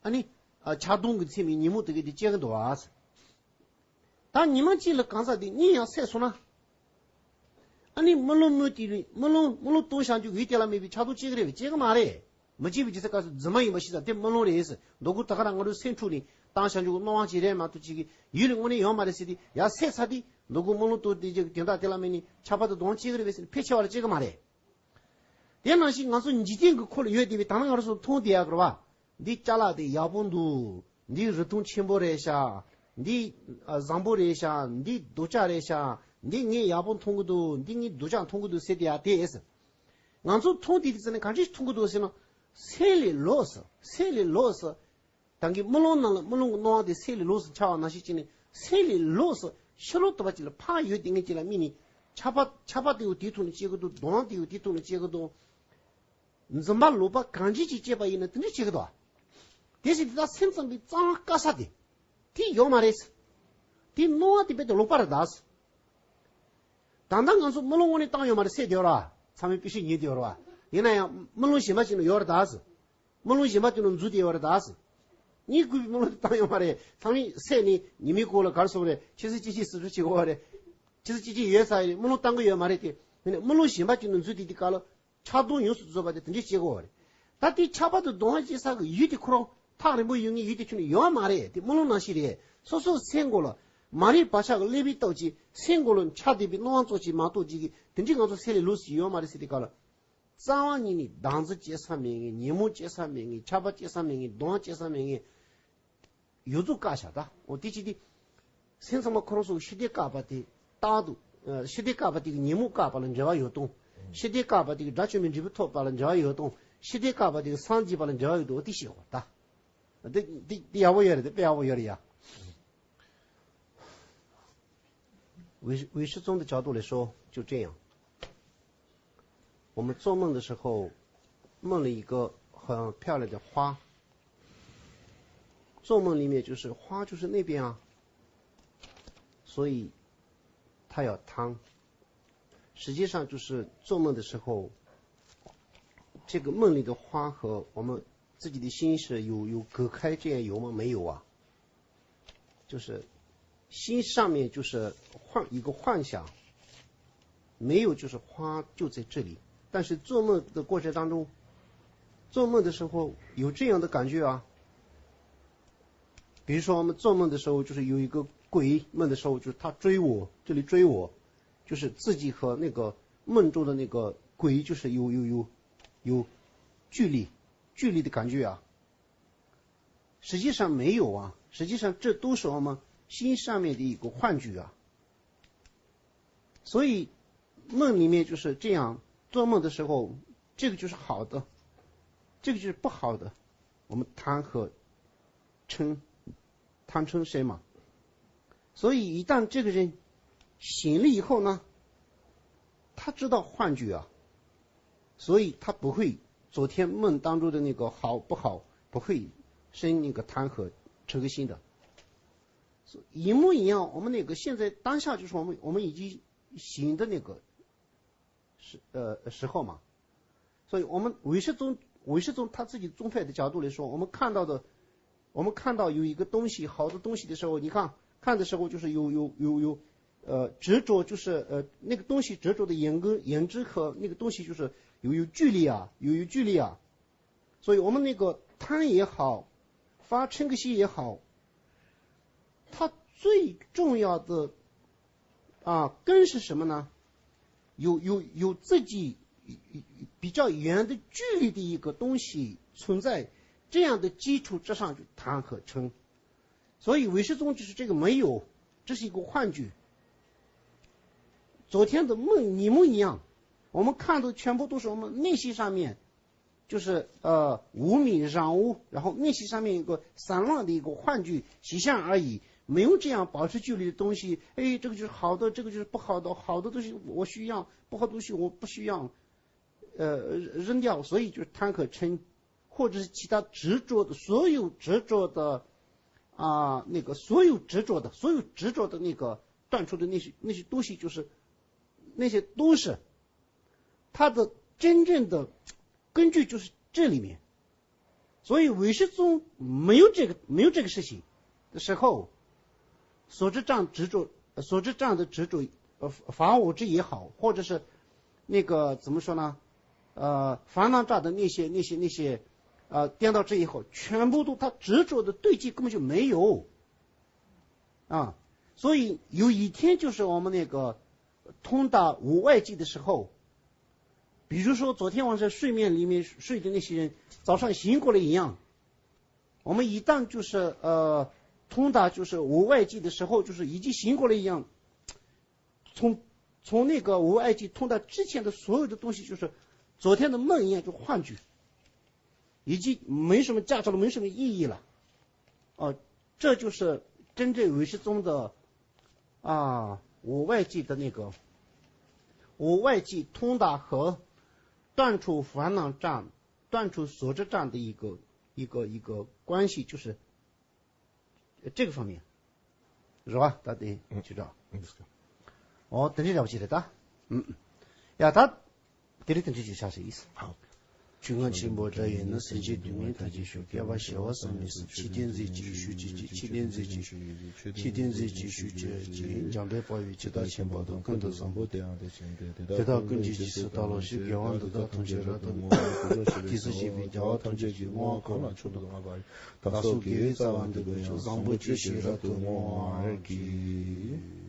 ཨ་ནི། ཨ། ཆགས་སྡང་གི་མཚན་མའི་ཉོན་མོངས་དེ་གི་དེ་སྐྱེ་གི་འདུག་བ། ད་ཉི་མ་གཅིག་ལ་གང་ཟག་དེ་གཉིད་ཡང་སད་སོང་ན། ཨ་ནི་རྨི་ལམ་རྨི་དེ་ལ། རྨི་ལམ་རྨི་ལམ་སྟོང་བཞག་རྒྱུ་ཡུལ་དེ་ལ་དམིགས་པའི་ཆགས་སྡང་སྐྱེ་གི་རེད་པས། སྐྱེ་གི་མ་རེད། མི་སྐྱེ་བའི་རྒྱུ་མཚན་ག་ཟེར། རྫུན་མ་ཡིན་པ་ཤེས་ཙང་དེ་རྨི་ལམ་རེད་ཟེར། མདོ་ཁུག་ད་ག་རང་ང་ཚོའི་སེམས་འཁྲུག་ནས་བཏང་བཞག་རྒྱུ་གི་སྣང་བ་ཅིག་རེད་མ་གཏོགས་ཅིག་གི་ཡུལ་ལ་དངོས་གནས་ཡོད་མ་རེད་ཟེར་ཏེ་ཡར་སད་ཚར་དུས། མདོ་ཁུག་རྨི་ལམ་སྟོང་དེ་ཅིག་དེ་དག་དེ་ལ་དམིགས་ནས་ཆགས་པ་དང་གདུང་བ་སྐྱེ་གི་རེད་པས་ཟེར་ནས་ཕལ་ཆེ་བ་ལ་སྐྱེ་གི་མ་རེད། དེ་ནང་བཞིན་ང་ཚོ་འཇིག་རྟེན་གྱི་ཁོར་ཡུག་དེ་བས་ད་ནང་ང་རང་ཚོ་མཐོང་བསྡད་ཡག་གི་རེད་བ། འདི་ཅ་ལག་དེ་ཡག་པོ་འདུག་འདི་རིན་ཐང་ཆེན་པོ་རེད་ཤག་འདི་བཟང་པོ་རེད་ཤག་འདི་རྡོག་ཅག་རེད་ཤག་འདི་ངས་ཡག་པོ་མཐོང་གི་འདུག་འདི་ངས་རྡོག་ཅག་མཐོང་གི་འདུག་ཟེར་བསྡད་ཡག་དེ། ང་ཚོ་མཐོང་བསྡད་དུས་ཙམ་ནས་ག་འདྲས་མཐོང་གི་འདུག་ཟེར་ན། སེམས་ལས་ལོགས་སུ། སེམས་ལས་ལོགས་སུ། ད་གིན་རྨི་ལམ་ནང་ལ་རྨི་ལམ་གྱི་སྣང་བ་དེ་སེམས་ལས་ལོགས་སུ་འཆར་བ་ནང་བཞིན་བྱས་ནས། སེམས་ལས་ལོགས་སུ་ཕྱི་རོལ་དུ་བ་ཅིག་ལ་ཕར་ཡོད་དེ་ངེས་ཅིག་ལ་དམིགས་ནས། ཆགས་པ། ཆགས་པ་དེ་ཡང་དེའི་ཐོག་ནས་སྐྱེ་གི་འདུག་གདུང་བ་དེ་ཡང་དེའི་ཐོག་ནས་སྐྱེ་གི་འདུག་འཛིན་པ་ལོག་པ་གང་ཅི་ཅིག་སྐྱེས་པ་ཡིན་ན་དེ་འདྲ་བྱེད་ཀྱི་འདུག་དེ་བཞིན་དེ་དག་སེམས་ཙམ་པའི་གཙང་བ་དཀའ་ས་དེ། དེ་ཡོད་མ་རེད། དེ་སྣང་བ་དེ་རྦད་དེ་ལོག་པ་རེད་ད། ད་ལྟ་ང་ཚོ་རྨི་ལམ་དངོས་གནས་བཏང་ཡོད་མ་རེད། སད་བསྡད་ཡོད་རེད་བ། ཚང་མས་དཔེ་ཤེས་ཉན་བསྡད་ཡོད་རེད་བ། ཡིན་ན་ཡང་རྨི་ལམ་གཞན་པ་ཅིག་ནང་ཡོད་རེད་ད། རྨི་ལམ་གཞན་པ་དེ་ནང་འཛུལ་བསྡད་ཡོད་རེད་ད། གཉིད་ཁུག་པའི་རྨི་ལམ་དེ་བཏང་ཡོད་མ་རེད། ཚང་མས་སད་ནས་ཉི་མའི་གུང་ལ་ག་རེ་ཟེར་བ་རེད། ཆུ་ཚོད་གཅིག་གཅིག་ཟུར་ཞུགས་བྱེད་དགོས་པ་རེད། ཆུ་ཚོད་གཅིག་གཅིག་ཡོལ་ཚར་ཡོད་རེད། རྨི་ལམ་བཏང་གི་ཡོད་མ་རེད་དེ། ཡིན་ནའི་རྨི་ལམ་གཞན་པ་ཅིག་ནང་འཛུལ་བསྡད་དུས་སྐབས་ལ། ཆགས་སྡང་ཡོངས་སུ་རྫོགས་པ་དེ་དེ་འདྲས་བྱེད་དགོས་པ་རེད། ད་དེ་ཆགས་པ་དང་གདུང་བ་སྐྱེ་ས་གི་ཡུལ་དེ་ཁོ་རང་ཐག་རིང་པོ་ཡོད་ངེས་ཡུལ་དེ་ཁྱོན་ནས་ཡོད་མ་རེད། དེ་རྨི་ལམ་ནང་བཞིན་རེད། སོ་སོའི་སེམས་ཁོང་ལ་མ་རིག་བག་ཆགས་ཀྱི་ཀླད་པའི་སྟོབས་ཀྱིས་སེམས་ཁོང་ལ་འཆར་བསྡད་པའི་སྣང་བ་ཙམ་ཅིག་མ་གཏོགས་ཅིག་གིས་དེ་འདྲས་ང་ཚོ་སེམས་ལས་ལོགས་སུ་ཡོད་མ་རེད་ཟེར་དུས་སྐབས་ལ། རྩ་བ་ཉིད་ནས་བདག་འཛིན་སྐྱེ་ས་མེད་ངེས། ཉོན་མོངས་སྐྱེ་ས་མེད་ངེས། ཆགས་པ་སྐྱེ་ས་མེད་ངེས། གདུང་བ་སྐྱེ་ས་མེད་ངེས། ཡོངས་རྫོགས་བཀག་བཞག་ད། འོ་དེ་ཅི་སྟེ། སེམས་ཚང་མ་ཁོ་རང་ཚོ་ཕྱི་ལྟས་བཀག་པ་དེ་རྟག་ཏུ། ཨ། ཕྱི་ལྟས་བཀག་པ་དེ་གིས་ཉོན་མོངས་བཀག་པ་ལ་འབྲེལ་བ་ཡོད་དང་། ཕྱི་ལྟས་བཀག་པ་དེ་གིས་དགྲ་བཅོམ་པའི་འབྲས་བུ་ཐོབ་པ་ལ་འབྲེལ་བ་ཡོད་དང་། ཕྱི་ལྟས་བཀག་པ་དེ་གི་སངས་རྒྱས་པ་ལ་འབྲེལ་བ་ཡོད་དོ་དེ་ཤེས་དགོས་ད། དེ་དེ་དེ་ཡག་པོ་ཡོད་རེད། དེ་དཔེ་ཡག་པོ་ཡོད་རེད་ཡ། 唯唯识宗的角度来说，就这样。我们做梦的时候，梦了一个很漂亮的花，做梦里面就是花就是那边啊，所以他要贪。实际上就是做梦的时候，这个梦里的花和我们自己的心是有有隔开这样有吗？没有啊。就是心上面就是幻一个幻想，没有就是花就在这里。但是做梦的过程当中，做梦的时候有这样的感觉啊，比如说我们做梦的时候，就是有一个鬼，梦的时候就是他追我，这里追我，就是自己和那个梦中的那个鬼就是有有有有距离距离的感觉啊。实际上没有啊，实际上这都是我们心上面的一个幻觉啊。所以梦里面就是这样，做梦的时候，这个就是好的，这个就是不好的，我们贪和嗔，贪嗔痴嘛。所以一旦这个人醒了以后呢，他知道幻觉啊，所以他不会昨天梦当中的那个好不好，不会生那个贪和嗔心的。一模一样，我们那个现在当下就是我们我们已经醒的那个时呃时候嘛，所以我们唯识宗唯识宗他自己宗派的角度来说，我们看到的，我们看到有一个东西，好的东西的时候，你看看的时候就是有有有有呃执着，就是呃那个东西执着的眼根眼珠和那个东西就是有有距离啊，有有距离啊。所以我们那个贪也好，发嗔个心也好，它最重要的啊根是什么呢？有有有自己比较远的距离的一个东西存在，这样的基础之上就贪和嗔。所以唯识宗就是这个没有，这是一个幻觉。昨天的梦一模一样，我们看的全部都是我们内心上面就是呃无名染污，然后内心上面一个散乱的一个幻觉形象而已，没有这样保持距离的东西。哎，这个就是好的，这个就是不好的，好的东西我需要，不好的东西我不需要，呃，扔掉，所以就是贪和嗔，或者是其他执着的，所有执着的啊、那个所有执着的，所有执着的那个断除的那些那些东西，就是那些都是它的真正的根据就是这里面。所以唯识宗没有这个没有这个事情的时候，所知障执着，所知障的执着，呃，法我执也好，或者是那个怎么说呢，呃，烦恼障的那些那些那些，呃，颠倒执也好，全部都他执着的对境根本就没有啊。所以有一天就是我们那个通达无外境的时候，比如说昨天晚上睡眠里面睡的那些人，早上醒过来一样。我们一旦就是呃通达就是无外境的时候，就是已经醒过来一样，从从那个无外境通达之前的所有的东西，就是昨天的梦一样，就幻觉，已经没什么价值了，没什么意义了。哦，这就是真正唯识宗的啊，无外境的那个无外境通达和断除烦恼障、断除所知障的一个一个一个关系，就是这个方面，是吧？大家去找。哦，等这了不起了，哒。嗯，呀，他 དེ་རིང་དེ་འདྲ་ཅིག་ཆགས་ཤིག་ཨིན། ཧའོ། ཆོས་རྒྱལ་ཆེན་པོ་འདྲ་ཡིན་ན། སེམས་ཅན་སྡུག་བསྔལ་ཐམས་ཅད་སྐྱོབ། བསྐལ་པ་བྱེ་བ་ཙམ་མི་སྲིད། ཆོས་བདེན་མཛད་ཅིང་ཞུ་བྱེད་ཅིང་། ཆོས་བདེན་མཛད་ཅིང་ཞུ་བྱེད་ཅིང་། ཆོས་བདེན་མཛད་ཅིང་ཞུ་བྱེད་ཅིང་། འཇམ་དཔལ་དཔའ་བོས་ཇི་ལྟར་མཁྱེན་པ་དང་། ཀུན་ཏུ་བཟང་པོ་དེ་ཡང་དེ་བཞིན་ཏེ། དེ་དག་ཀུན་གྱི་རྗེས་སུ་བདག་སློབ་ཅིང་། དགེ་བ་འདི་དག་ཐམས་ཅད་རབ་ཏུ་བསྔོ་བར་བགྱི། དེས་སངས་རྒྱས་པའི་རྒྱལ་བ་ཐམས་ཅད་ཀྱིས། བསྔོ་བ་གང་ལ་མཆོག་ཏུ་དགའ་བ་ཡི། བདག་སོགས་དགེ་བའི་རྩ་བ་འདི་ཀུན་ཀྱང་། བཟང་པོ་སྤྱོད་ཕྱིར་རབ་ཏུ་བསྔོ་བར་བགྱི།